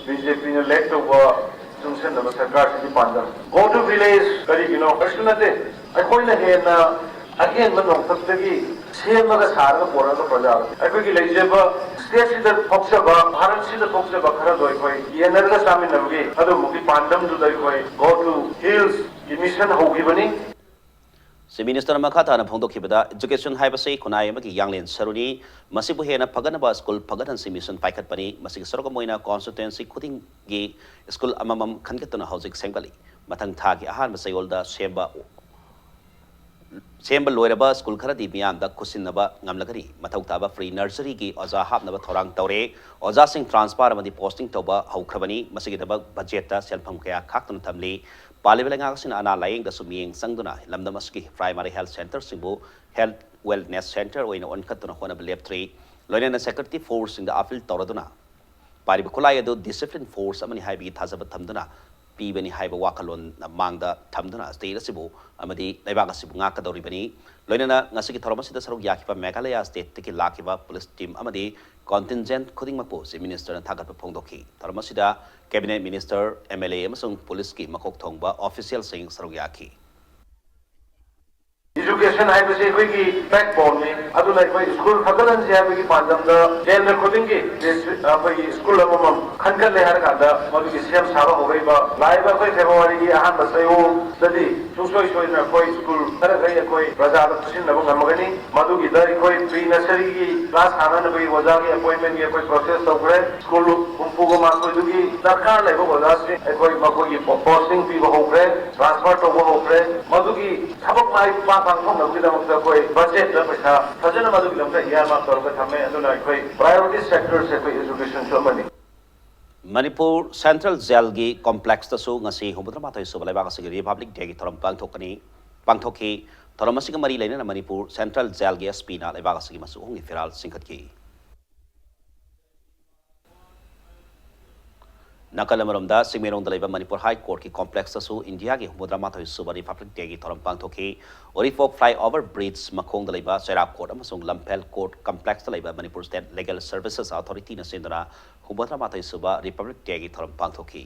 ꯕꯤ ꯖꯦ ꯄꯤꯅ ꯂꯦꯠ ꯇꯧꯕ ꯆꯨꯡꯁꯤꯟꯅꯕ ꯁꯔꯀꯥꯔꯁꯤꯒꯤ ꯄꯥꯟꯗꯝ꯫ Go to Village ꯀꯔꯤꯒꯤꯅꯣ? ꯀꯔꯤꯁꯨ ꯅꯠꯇꯦ꯫ ꯑꯩꯈꯣꯏꯅ ꯍꯦꯟꯅ ꯑꯍꯦꯟꯕ ꯅꯣꯡꯊꯛꯇꯒꯤ ꯁꯦꯝꯃꯒ ꯁꯥꯔꯒ ꯄꯣꯔꯛꯑꯒ ꯄ꯭ꯔꯖꯥ ꯑꯗꯨ ꯑꯩꯈꯣꯏꯒꯤ ꯂꯩꯖꯕ ꯁ꯭ꯇꯦꯠꯁꯤꯗ ꯊꯣꯛꯆꯕ, ꯚꯥꯔꯠꯁꯤꯗ ꯊꯣꯛꯆꯕ ꯈꯔꯗꯣ ꯑꯩꯈꯣꯏ ꯌꯦꯟꯅꯔꯒ ꯆꯥꯃꯤꯟꯅꯕꯒꯤ ꯑꯗꯨꯒꯨꯝꯕꯒꯤ ꯄꯥꯟꯗꯝꯗꯨꯗ ꯑꯩꯈꯣꯏ Go to Hills ꯒꯤ ꯃꯤꯁꯟ ꯍꯧꯈꯤꯕꯅꯤ꯫ Chief Minister ꯅ ꯃꯈꯥ ꯇꯥꯅ ꯐꯣꯡꯗꯣꯛꯈꯤꯕꯗ, education ꯍꯥꯏꯕꯁꯤ ꯈꯨꯟꯅꯥꯏ ꯑꯃꯒꯤ ꯌꯥꯡꯂꯦꯟ ꯁꯔꯨꯅꯤ꯫ ꯃꯁꯤꯕꯨ ꯍꯦꯟꯅ ꯐꯒꯠꯅꯕ ꯁ꯭ꯀꯨꯜ ꯐꯒꯠꯍꯟꯁꯤ ꯃꯤꯁꯟ ꯄꯥꯏꯈꯠꯄꯅꯤ꯫ ꯃꯁꯤꯒꯤ ꯁꯔꯨꯛ ꯑꯃ ꯑꯣꯏꯅ constituency ꯈꯨꯗꯤꯡꯒꯤ ꯁ꯭ꯀꯨꯜ ꯑꯃꯃꯝ ꯈꯟꯒꯠꯇꯨꯅ ꯍꯧꯖꯤꯛ ꯁꯦꯝꯒꯠꯂꯤ꯫ ꯃꯊꯪ ꯊꯥꯒꯤ ꯑꯍꯥꯟꯕ ꯆꯌꯣꯜꯗ ꯁꯦꯝꯕ ꯁꯦꯝꯕ ꯂꯣꯏꯔꯕ ꯁ꯭ꯀꯨꯜ ꯈꯔꯗꯤ ꯃꯤꯌꯥꯝꯗ ꯈꯨꯠꯁꯤꯟꯅꯕ ꯉꯝꯂꯒꯅꯤ꯫ ꯃꯊꯧ ꯇꯥꯕ pre nursery ꯒꯤ ꯑꯣꯖꯥ ꯍꯥꯞꯅꯕ ꯊꯧꯔꯥꯡ ꯇꯧꯔꯦ꯫ ꯑꯣꯖꯥꯁꯤꯡ transfer ꯑꯃꯗꯤ posting ꯇꯧꯕ ꯍꯧꯈ꯭ꯔꯕꯅꯤ꯫ ꯃꯁꯤꯒꯤꯗꯃꯛ budget ꯇ ꯁꯦꯟꯐꯝ ꯀꯌꯥ ꯈꯥꯛꯇꯨꯅ ꯊꯝꯂꯤ꯫ ꯄꯥꯜꯂꯤꯕ ꯂꯩꯉꯥꯛ ꯑꯁꯤꯅ ꯑꯅꯥ ꯂꯥꯌꯦꯡꯗꯁꯨ ꯃꯤꯠꯌꯦꯡ ꯆꯪꯗꯨꯅ ꯂꯝꯗꯝ ꯑꯁꯤꯒꯤ primary health centre ꯁꯤꯡꯕꯨ health wellness centre ꯑꯣꯏꯅ ꯑꯣꯟꯈꯠꯇꯨꯅ ꯍꯣꯠꯅꯕ ꯂꯦꯞꯇ꯭ꯔꯤ꯫ ꯂꯣꯏꯅꯅ security force ꯁꯤꯡꯗ appeal ꯇꯧꯔꯗꯨꯅ ꯄꯥꯏꯔꯤꯕ ꯈꯨꯠꯂꯥꯏ ꯑꯗꯨ discipline force ꯑꯃꯅꯤ ꯍꯥꯏꯕꯒꯤ ꯊꯥꯖꯕ ꯊꯝꯗꯨꯅ ꯄꯤꯕꯅꯤ ꯍꯥꯏꯕ ꯋꯥꯈꯜꯂꯣꯟ ꯃꯥꯡꯗ ꯊꯝꯗꯨꯅ state ꯑꯁꯤꯕꯨ ꯑꯃꯗꯤ ꯂꯩꯕꯥꯛ ꯑꯁꯤꯕꯨ ꯉꯥꯛꯀꯗꯧꯔꯤꯕꯅꯤ꯫ ꯂꯣꯏꯅꯅ ꯉꯁꯤꯒꯤ ꯊꯧꯔꯝ ꯑꯁꯤꯗ ꯁꯔꯨꯛ ꯌꯥꯈꯤꯕ Meghalaya state ꯇꯒꯤ ꯂꯥꯛꯈꯤꯕ police team ꯑꯃꯗꯤ contingent ꯈꯨꯗꯤꯡꯃꯛꯄꯨ Chief Minister ꯅ ꯊꯥꯒꯠꯄ ꯐꯣꯡꯗꯣꯛꯈꯤ꯫ ꯊꯧꯔꯝ ꯑꯁꯤꯗ cabinet minister, M L A ꯑꯃꯁꯨꯡ police ꯀꯤ ꯃꯀꯣꯛ ꯊꯣꯡꯕ official ꯁꯤꯡ ꯁꯔꯨꯛ ꯌꯥꯈꯤ꯫ Education ꯍꯥꯏꯕꯁꯤ ꯑꯩꯈꯣꯏꯒꯤ backbone ꯅꯤ꯫ ꯑꯗꯨꯅ ꯑꯩꯈꯣꯏ ꯁ꯭ꯀꯨꯜ ꯐꯒꯠꯍꯟꯁꯤ ꯍꯥꯏꯕꯒꯤ ꯄꯥꯟꯗꯝꯗ ꯀꯦꯟꯗ꯭ꯔ ꯈꯨꯗꯤꯡꯒꯤ district, ꯑꯩꯈꯣꯏꯒꯤ ꯁ꯭ꯀꯨꯜ ꯑꯃꯃꯝ ꯈꯟꯒꯠꯂꯦ ꯍꯥꯏꯔ ꯀꯥꯟꯗ ꯃꯗꯨꯒꯤ ꯁꯦꯝ ꯁꯥꯕ ꯍꯧꯔꯛꯏꯕ꯫ ꯂꯥꯛꯏꯕ ꯑꯩꯈꯣꯏ February ꯒꯤ ꯑꯍꯥꯟꯕ ꯆꯌꯣꯜꯗꯗꯤ ꯁꯨꯡꯁꯣꯏ ꯁꯣꯏꯗꯅ ꯑꯩꯈꯣꯏ ꯁ꯭ꯀꯨꯜ ꯈꯔꯈꯩ ꯑꯩꯈꯣꯏ ꯄ꯭ꯔꯖꯥꯗ ꯈꯨꯠꯁꯤꯟꯅꯕ ꯉꯝꯃꯒꯅꯤ꯫ ꯃꯗꯨꯒꯤꯗ ꯑꯩꯈꯣꯏ pre nursery ꯒꯤ class ꯍꯥꯡꯅꯅꯕꯒꯤ ꯑꯣꯖꯥꯒꯤ appointment ꯀꯤ ꯑꯩꯈꯣꯏ process ꯇꯧꯈ꯭ꯔꯦ꯫ ꯁ꯭ꯀꯨꯜ ꯍꯨꯝꯐꯨꯒ ꯃꯥꯊꯣꯏꯗꯨꯒꯤ ꯗꯔꯀꯥꯔ ꯂꯩꯕ ꯑꯣꯖꯥꯁꯤꯡ ꯑꯩꯈꯣꯏ ꯃꯈꯣꯏꯒꯤ ꯄꯣ-, posting ꯄꯤꯕ ꯍꯧꯈ꯭ꯔꯦ, transfer ꯇꯧꯕ ꯍꯧꯈ꯭ꯔꯦ꯫ ꯃꯗꯨꯒꯤ ꯊꯕꯛ ꯃꯥꯏ ꯄꯥꯛ ꯄꯥꯡꯊꯣꯛꯅꯕꯒꯤꯗꯃꯛꯇ ꯑꯩꯈꯣꯏ budget ꯇ ꯄꯩꯁꯥ ꯐꯖꯅ ꯃꯗꯨꯒꯤ ꯂꯝꯗ earmark ꯇꯧꯔꯒ ꯊꯝꯃꯦ꯫ ꯑꯗꯨꯅ ꯑꯩꯈꯣꯏ priority sector ꯁꯦ ꯑꯩꯈꯣꯏ education ꯁꯨ ꯑꯃꯅꯤ꯫ ꯃꯅꯤꯄꯨꯔ Central Jail ꯒꯤ complex ꯇꯁꯨ ꯉꯁꯤ ꯍꯨꯝꯐꯨꯇꯔꯥꯃꯥꯊꯣꯏ ꯁꯨꯕ ꯂꯩꯕꯥꯛ ꯑꯁꯤꯒꯤ Republic Day ꯒꯤ ꯊꯧꯔꯝ ꯄꯥꯡꯊꯣꯛꯀꯅꯤ, ꯄꯥꯡꯊꯣꯛꯈꯤ꯫ ꯊꯧꯔꯝ ꯑꯁꯤꯒ ꯃꯔꯤ ꯂꯩꯅꯅ ꯃꯅꯤꯄꯨꯔ Central Jail ꯒꯤ S P ꯅ ꯂꯩꯕꯥꯛ ꯑꯁꯤꯒꯤ ꯃꯆꯨ ꯑꯍꯨꯝꯒꯤ ꯐꯤꯔꯥꯜ ꯆꯤꯡꯈꯠꯈꯤ꯫ ꯅꯥꯀꯜ ꯑꯃꯔꯣꯝꯗ, ꯆꯤꯡꯃꯩꯔꯣꯡꯗ ꯂꯩꯕ ꯃꯅꯤꯄꯨꯔ High Court ꯀꯤ complex ꯇꯁꯨ ꯏꯟꯗꯤꯌꯥꯒꯤ ꯍꯨꯝꯐꯨꯇꯔꯥꯃꯥꯊꯣꯏ ꯁꯨꯕ Republic Day ꯒꯤ ꯊꯧꯔꯝ ꯄꯥꯡꯊꯣꯛꯈꯤ꯫ ꯎꯔꯤꯄꯣꯛ flyover bridge ꯃꯈꯣꯡꯗ ꯂꯩꯕ ꯆꯩꯔꯥꯛ court ꯑꯃꯁꯨꯡ ꯂꯝꯐꯦꯜ court complex ꯇ ꯂꯩꯕ Manipur State Legal Services Authority ꯅ ꯁꯤꯟꯗꯨꯅ ꯍꯨꯝꯐꯨꯇꯔꯥꯃꯥꯊꯣꯏ ꯁꯨꯕ Republic Day ꯒꯤ ꯊꯧꯔꯝ ꯄꯥꯡꯊꯣꯛꯈꯤ꯫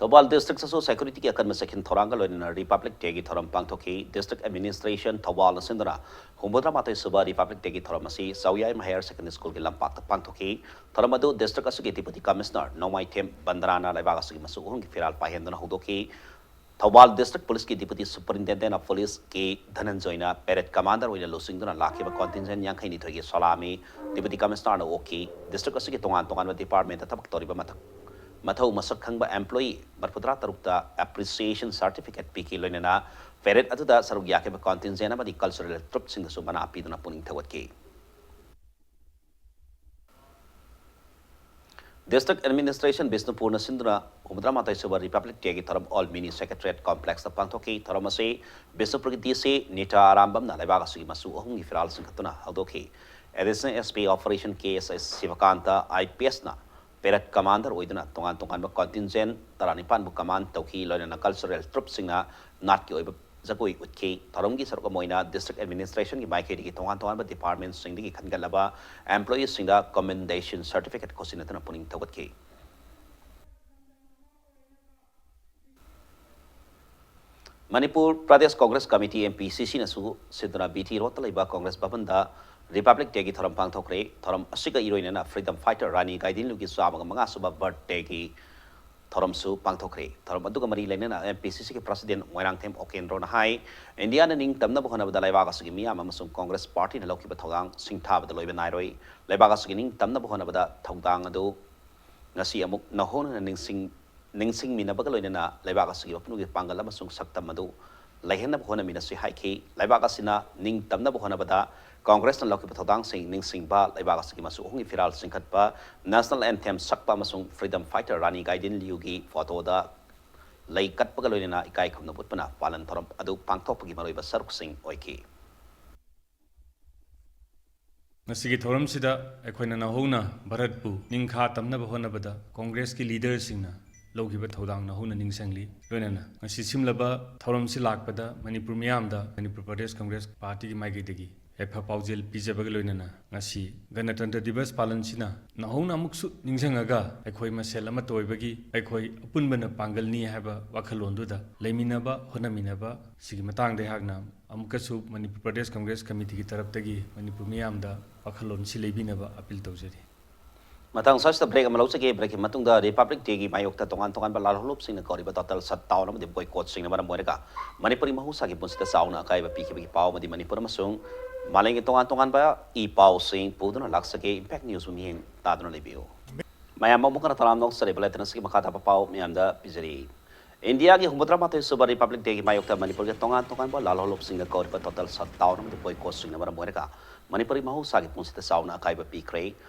ꯊꯧꯕꯥꯜ ꯗꯤꯁꯇ꯭ꯔꯤꯛꯇꯁꯨ ꯁꯦꯀ꯭ꯌꯨꯔꯤꯇꯤꯒꯤ ꯑꯀꯟꯕ ꯆꯦꯛꯁꯤꯟ ꯊꯧꯔꯥꯡꯒ ꯂꯣꯏꯅꯅ ꯔꯤꯄꯕ꯭ꯂꯤꯛ ꯗꯦꯒꯤ ꯊꯧꯔꯝ ꯄꯥꯡꯊꯣꯛꯈꯤ꯫ ꯗꯤꯁꯇ꯭ꯔꯤꯛ ꯑꯦꯗꯃꯤꯅꯤꯁꯇ꯭ꯔꯦꯁꯟ ꯊꯧꯕꯥꯜꯅ ꯁꯤꯟꯗꯨꯅ ꯍꯨꯝꯐꯨꯇꯔꯥ ꯃꯥꯊꯣꯏ ꯁꯨꯕ ꯔꯤꯄꯕ꯭ꯂꯤꯛ ꯗꯦꯒꯤ ꯊꯧꯔꯝ ꯑꯁꯤ ꯆꯥꯎꯌꯥꯏꯃ ꯍꯥꯌꯔ ꯁꯦꯀꯦꯟꯗꯔꯤ ꯁ꯭ꯀꯨꯜꯒꯤ ꯂꯝꯄꯥꯛꯇ ꯄꯥꯡꯊꯣꯛꯈꯤ꯫ ꯊꯧꯔꯝ ꯑꯗꯨ ꯗꯤꯁꯇ꯭ꯔꯤꯛ ꯑꯁꯤꯒꯤ ꯗꯤꯄꯨꯇꯤ ꯀꯃꯤꯁꯅꯔ ꯅꯣꯡꯃꯥꯏꯊꯦꯝ ꯕꯟꯗ꯭ꯔꯥꯅ ꯂꯩꯕꯥꯛ ꯑꯁꯤꯒꯤ ꯃꯆꯨ ꯑꯍꯨꯝꯒꯤ ꯐꯤꯔꯥꯜ ꯄꯥꯏꯍꯟꯗꯨꯅ ꯍꯧꯗꯣꯛꯈꯤ꯫ ꯊꯧꯕꯥꯜ ꯗꯤꯁꯇ꯭ꯔꯤꯛ ꯄꯨꯂꯤꯁꯀꯤ deputy superintendent of police K ꯙꯅꯟꯖꯣꯏꯅ ꯄꯦꯔꯦꯗ ꯀꯃꯥꯟꯗꯔ ꯑꯣꯏꯅ ꯂꯨꯆꯤꯡꯗꯨꯅ ꯂꯥꯛꯈꯤꯕ ꯀꯣꯟꯇꯤꯟꯖꯦꯟ ꯌꯥꯡꯈꯩꯅꯤꯊꯣꯏꯒꯤ ꯁꯂꯥꯃꯤ ꯗꯤꯄꯨꯇꯤ ꯀꯃꯤꯁꯅꯔꯅ ꯑꯣꯛꯈꯤ꯫ ꯗꯤꯁꯇ꯭ꯔꯤꯛ ꯑꯁꯤꯒꯤ ꯇꯣꯉꯥꯟ ꯇꯣꯉꯥꯟꯕ ꯗꯤꯄꯥꯔꯠꯃꯦꯟꯇ ꯊꯕꯛ ꯇꯧꯔꯤꯕ ꯃꯊꯛ ꯃꯊꯧ ꯃꯁꯛ ꯈꯪꯕ ꯑꯦꯝꯄ꯭ꯂꯣꯌꯤ ꯃꯔꯤꯐꯨꯇꯔꯥ ꯇꯔꯨꯛꯇ ꯑꯦꯄ꯭ꯔꯤꯁꯤꯌꯦꯁꯟ ꯁꯥꯔꯇꯤꯐꯤꯀꯦꯠ ꯄꯤꯈꯤ꯫ ꯂꯣꯏꯅꯅ ꯄꯦꯔꯦꯗ ꯑꯗꯨꯗ ꯁꯔꯨꯛ ꯌꯥꯈꯤꯕ ꯀꯣꯟꯇꯤꯟꯖꯦꯟ ꯑꯃꯗꯤ ꯀꯜꯆꯔꯦꯜ ꯇ꯭ꯔꯨꯞꯁꯤꯡꯗꯁꯨ ꯃꯅꯥ ꯄꯤꯗꯨꯅ ꯄꯨꯛꯅꯤꯡ ꯊꯧꯒꯠꯈꯤ꯫ ꯗꯤꯁꯇ꯭ꯔꯤꯛ ꯑꯦꯗꯃꯤꯅꯤꯁꯇ꯭ꯔꯦꯁꯟ ꯕꯤꯁꯅꯨꯄꯨꯔꯅ ꯁꯤꯟꯗꯨꯅ ꯍꯨꯝꯐꯨꯇꯔꯥ ꯃꯥꯊꯣꯏ ꯁꯨꯕ ꯔꯤꯄꯕ꯭ꯂꯤꯛ ꯗꯦꯒꯤ ꯊꯧꯔꯝ ꯑꯣꯜ ꯃꯤꯅꯤ ꯁꯦꯀ꯭ꯔꯦꯇꯔꯤꯌꯦꯠ ꯀꯣꯝꯄ꯭ꯂꯦꯛꯁꯇ ꯄꯥꯡꯊꯣꯛꯈꯤ꯫ ꯊꯧꯔꯝ ꯑꯁꯤ ꯕꯤꯁꯅꯨꯄꯨꯔꯒꯤ ꯗꯤ ꯁꯤ ꯅꯤꯇꯥ ꯑꯔꯥꯝꯕꯝꯅ ꯂꯩꯕꯥꯛ ꯑꯁꯤꯒꯤ ꯃꯆꯨ ꯑꯍꯨꯝꯒꯤ ꯐꯤꯔꯥꯜ ꯆꯤꯡꯈꯠꯇꯨꯅ ꯍꯧꯗꯣꯛꯈꯤ꯫ Additional S P operation K S S Shibakanta I P ꯑꯦꯁꯅ ꯄꯦꯔꯦꯗ ꯀꯃꯥꯟꯗꯔ ꯑꯣꯏꯗꯨꯅ ꯇꯣꯉꯥꯟ ꯇꯣꯉꯥꯟꯕ ꯀꯣꯟꯇꯤꯟꯖꯦꯟ ꯇꯔꯥꯅꯤꯄꯥꯟꯕꯨ ꯀꯃꯥꯟ ꯇꯧꯈꯤ꯫ ꯂꯣꯏꯅꯅ ꯀꯜꯆꯔꯦꯜ ꯇ꯭ꯔꯨꯞꯁꯤꯡꯅ ꯅꯥꯠꯀꯤ ꯑꯣꯏꯕ ꯖꯒꯣꯏ ꯎꯠꯈꯤ꯫ ꯊꯧꯔꯝꯒꯤ ꯁꯔꯨꯛ ꯑꯃ ꯑꯣꯏꯅ ꯗꯤꯁꯇ꯭ꯔꯤꯛ ꯑꯦꯗꯃꯤꯅꯤꯁꯇ꯭ꯔꯦꯁꯟꯒꯤ ꯃꯥꯏꯀꯩꯗꯒꯤ ꯇꯣꯉꯥꯟ ꯇꯣꯉꯥꯟꯕ ꯗꯤꯄꯥꯔꯠꯃꯦꯟꯁꯤꯡꯗꯒꯤ ꯈꯟꯒꯠꯂꯕ ꯑꯦꯝꯄ꯭ꯂꯣꯌꯤꯁꯤꯡꯗ ꯀꯃꯦꯟꯗꯦꯁꯟ ꯁꯥꯔꯇꯤꯐꯤꯀꯦꯠ ꯈꯨꯠꯁꯤꯟꯅꯗꯨꯅ ꯄꯨꯛꯅꯤꯡ ꯊꯧꯒꯠꯈꯤ꯫ Manipur Pradesh Congress committee, M P C ꯁꯤꯅꯁꯨ ꯁꯤꯟꯗꯨꯅ ꯕꯤ ꯇꯤ ꯔꯣꯗꯇ ꯂꯩꯕ ꯀꯣꯡꯒ꯭ꯔꯦꯁ ꯚꯕꯟꯗ ꯔꯤꯄꯕ꯭ꯂꯤꯛ ꯗꯦꯒꯤ ꯊꯧꯔꯝ ꯄꯥꯡꯊꯣꯛꯈ꯭ꯔꯦ꯫ ꯊꯧꯔꯝ ꯑꯁꯤꯒ ꯏꯔꯣꯏꯅꯅ ꯐ꯭ꯔꯤꯗꯝ ꯐꯥꯏꯇꯔ ꯔꯥꯅꯤ ꯒꯥꯏꯗꯤꯟꯂꯨꯒꯤ ꯆꯥꯝꯃꯒ ꯃꯉꯥ ꯁꯨꯕ ꯕꯔꯊꯗꯦꯒꯤ ꯊꯧꯔꯝꯁꯨ ꯄꯥꯡꯊꯣꯛꯈ꯭ꯔꯦ꯫ ꯊꯧꯔꯝ ꯑꯗꯨꯒ ꯃꯔꯤ ꯂꯩꯅꯅ ꯑꯦꯝ ꯄꯤ ꯁꯤ ꯁꯤꯒꯤ ꯄ꯭ꯔꯁꯤꯗꯦꯟ ꯃꯣꯏꯔꯥꯡꯊꯦꯝ ꯑꯣꯀꯦꯟꯗ꯭ꯔꯣꯅ ꯍꯥꯏ, ꯏꯟꯗꯤꯌꯥꯅ ꯅꯤꯡꯇꯝꯅꯕ ꯍꯣꯠꯅꯕꯗ ꯂꯩꯕꯥꯛ ꯑꯁꯤꯒꯤ ꯃꯤꯌꯥꯝ ꯑꯃꯁꯨꯡ ꯀꯣꯡꯒ꯭ꯔꯦꯁ ꯄꯥꯔꯇꯤꯅ ꯂꯧꯈꯤꯕ ꯊꯧꯗꯥꯡ ꯁꯤꯡꯊꯥꯕꯗ ꯂꯣꯏꯕ ꯅꯥꯏꯔꯣꯏ꯫ ꯂꯩꯕꯥꯛ ꯑꯁꯤꯒꯤ ꯅꯤꯡꯇꯝꯅꯕ ꯍꯣꯠꯅꯕꯗ ꯊꯧꯗꯥꯡ ꯑꯗꯨ ꯉꯁꯤ ꯑꯃꯨꯛ ꯅꯧꯍꯧꯅꯅ ꯅꯤꯡꯁꯤꯡ-, ꯅꯤꯡꯁꯤꯡꯃꯤꯟꯅꯕꯒ ꯂꯣꯏꯅꯅ ꯂꯩꯕꯥꯛ ꯑꯁꯤꯒꯤ ꯃꯄꯨꯝꯒꯤ ꯄꯥꯡꯒꯜ ꯑꯃꯁꯨꯡ ꯁꯛꯇꯝ ꯑꯗꯨ ꯂꯩꯍꯟꯅꯕ ꯍꯣꯠꯅꯃꯤꯟꯅꯁꯤ ꯍꯥꯏꯈꯤ꯫ ꯂꯩꯕꯥꯛ ꯑꯁꯤꯅ ꯅꯤꯡꯇꯝꯅꯕ ꯍꯣꯠꯅꯕꯗ ꯀꯣꯡꯒ꯭ꯔꯦꯁꯅ ꯂꯧꯈꯤꯕ ꯊꯧꯗꯥꯡꯁꯤꯡ ꯅꯤꯡꯁꯤꯡꯕ, ꯂꯩꯕꯥꯛ ꯑꯁꯤꯒꯤ ꯃꯆꯨ ꯑꯍꯨꯝꯒꯤ ꯐꯤꯔꯥꯜ ꯆꯤꯡꯈꯠꯄ, ꯅꯦꯁꯅꯦꯜ ꯑꯦꯟꯊꯦꯝ ꯁꯛꯄ ꯑꯃꯁꯨꯡ ꯐ꯭ꯔꯤꯗꯝ ꯐꯥꯏꯇꯔ ꯔꯥꯅꯤ ꯒꯥꯏꯗꯤꯟꯂꯤꯌꯨꯒꯤ ꯐꯣꯇꯣꯗ ꯂꯩ ꯀꯠꯄꯒ ꯂꯣꯏꯅꯅ ꯏꯀꯥꯏ ꯈꯨꯝꯅꯕ ꯎꯠꯄꯅ ꯄꯥꯂꯟ ꯊꯧꯔꯝ ꯑꯗꯨ ꯄꯥꯡꯊꯣꯛꯄꯒꯤ ꯃꯔꯨꯑꯣꯏꯕ ꯁꯔꯨꯛꯁꯤꯡ ꯑꯣꯏꯈꯤ꯫ ꯉꯁꯤꯒꯤ ꯊꯧꯔꯝꯁꯤꯗ ꯑꯩꯈꯣꯏꯅ ꯅꯧꯍꯧꯅ ꯚꯥꯔꯠꯄꯨ ꯅꯤꯡꯈꯥ ꯇꯝꯅꯕ ꯍꯣꯠꯅꯕꯗ ꯀꯣꯡꯒ꯭ꯔꯦꯁꯀꯤ ꯂꯤꯗꯔꯁꯤꯡꯅ ꯂꯧꯈꯤꯕ ꯊꯧꯗꯥꯡ ꯅꯧꯍꯧꯅ ꯅꯤꯡꯁꯤꯡꯂꯤ꯫ ꯂꯣꯏꯅꯅ ꯉꯁꯤ ꯁꯤꯟꯂꯕ ꯊꯧꯔꯝꯁꯤ ꯂꯥꯛꯄꯗ ꯃꯅꯤꯄꯨꯔ ꯃꯤꯌꯥꯝꯗ ꯃꯅꯤꯄꯨꯔ ꯄ꯭ꯔꯗꯦꯁ ꯀꯣꯡꯒ꯭ꯔꯦꯁ ꯄꯥꯔꯇꯤꯒꯤ ꯃꯥꯏꯀꯩꯗꯒꯤ ꯌꯥꯏꯐ ꯄꯥꯎꯖꯦꯜ ꯄꯤꯖꯕꯒ ꯂꯣꯏꯅꯅ ꯉꯁꯤ ꯒꯅꯇꯟꯇ꯭ꯔ ꯗꯤꯕꯁ ꯄꯥꯂꯟꯁꯤꯅ ꯅꯧꯍꯧꯅ ꯑꯃꯨꯛꯁꯨ ꯅꯤꯡꯁꯤꯡꯉꯒ ꯑꯩꯈꯣꯏ ꯃꯁꯦꯜ ꯑꯃꯠꯇ ꯑꯣꯏꯕꯒꯤ ꯑꯩꯈꯣꯏ ꯑꯄꯨꯟꯕꯅ ꯄꯥꯡꯒꯜꯅꯤ ꯍꯥꯏꯕ ꯋꯥꯈꯜꯂꯣꯟꯗꯨꯗ ꯂꯩꯃꯤꯟꯅꯕ, ꯍꯣꯠꯅꯃꯤꯟꯅꯕ ꯁꯤꯒꯤ ꯃꯇꯥꯡꯗ ꯑꯩꯍꯥꯛꯅ ꯑꯃꯨꯛꯀꯁꯨ ꯃꯅꯤꯄꯨꯔ ꯄ꯭ꯔꯗꯦꯁ ꯀꯪꯒ꯭ꯔꯦꯁ ꯀꯃꯤꯇꯤꯒꯤ ꯇꯔꯞꯇꯒꯤ ꯃꯅꯤꯄꯨꯔ ꯃꯤꯌꯥꯝꯗ ꯋꯥꯈꯜꯂꯣꯟꯁꯤ ꯂꯩꯕꯤꯅꯕ ꯑꯄꯤꯜ ꯇꯧꯖꯔꯤ꯫ ꯃꯇꯥꯡ ꯑꯁꯤꯗ ꯕ꯭ꯔꯦꯛ ꯑꯃ ꯂꯧꯖꯒꯦ꯫ ꯕ꯭ꯔꯦꯛꯀꯤ ꯃꯇꯨꯡꯗ ꯔꯤꯄꯕ꯭ꯂꯤꯛ ꯗꯦꯒꯤ ꯃꯥꯌꯣꯛꯇ ꯇꯣꯉꯥꯟ ꯇꯣꯉꯥꯟꯕ ꯂꯥꯜꯍꯧꯂꯨꯞꯁꯤꯡꯅ ꯀꯧꯔꯤꯕ ꯇꯣꯇꯦꯜ ꯁꯠꯗꯥꯎꯟ ꯑꯃꯗꯤ ꯕꯣꯏꯀꯣꯠꯁꯤꯡꯅ ꯃꯔꯝ ꯑꯣꯏꯔꯒ ꯃꯅꯤꯄꯨꯔꯤ ꯃꯍꯧꯁꯥꯒꯤ ꯄꯨꯟꯁꯤꯗ ꯆꯥꯎꯅ ꯑꯀꯥꯏꯕ ꯄꯤꯈꯤꯕꯒꯤ ꯄꯥꯎ ꯑꯃꯗꯤ ꯃꯅꯤꯄꯨꯔ ꯑꯃꯁꯨꯡ ꯃꯥꯂꯦꯝꯒꯤ ꯇꯣꯉꯥꯟ ꯇꯣꯉꯥꯟꯕ ꯏ ꯄꯥꯎꯁꯤꯡ ꯄꯨꯗꯨꯅ ꯂꯥꯛꯆꯒꯦ꯫ ꯏꯝꯄꯦꯛ ꯅ꯭ꯌꯨꯁꯄꯨ ꯃꯤꯠꯌꯦꯡ ꯇꯥꯗꯨꯅ ꯂꯩꯕꯤꯌꯨ꯫ ꯃꯌꯥꯝ ꯑꯃꯨꯛ ꯍꯟꯅ ꯇꯔꯥꯝꯅ ꯑꯣꯛꯆꯔꯤꯕ ꯂꯩꯇꯅ ꯁꯤꯒꯤ ꯃꯈꯥ ꯇꯥꯕ ꯄꯥꯎ ꯃꯌꯥꯝꯗ ꯄꯤꯖꯔꯤ꯫ ꯏꯟꯗꯤꯌꯥꯒꯤ ꯍꯨꯝꯐꯨꯇꯔꯥ ꯃꯥꯊꯣꯏ ꯁꯨꯕ ꯔꯤꯄꯕ꯭ꯂꯤꯛ ꯗꯦꯒꯤ ꯃꯥꯌꯣꯛꯇ ꯃꯅꯤꯄꯨꯔꯒꯤ ꯇꯣꯉꯥꯟ ꯇꯣꯉꯥꯟꯕ ꯂꯥꯜꯍꯧꯂꯨꯞꯁꯤꯡꯅ ꯀꯧꯔꯤꯕ ꯇꯣꯇꯦꯜ ꯁꯠꯗꯥꯎꯟ ꯑꯃꯗꯤ ꯕꯣꯏꯀꯣꯠꯁꯤꯡꯅ ꯃꯔꯝ ꯑꯣꯏꯔꯒ ꯃꯅꯤꯄꯨꯔꯤ ꯃꯍꯧꯁꯥꯒꯤ ꯄꯨꯟꯁꯤꯗ ꯆꯥꯎꯅ ꯑꯀꯥꯏꯕ ꯄꯤꯈ꯭ꯔꯦ꯫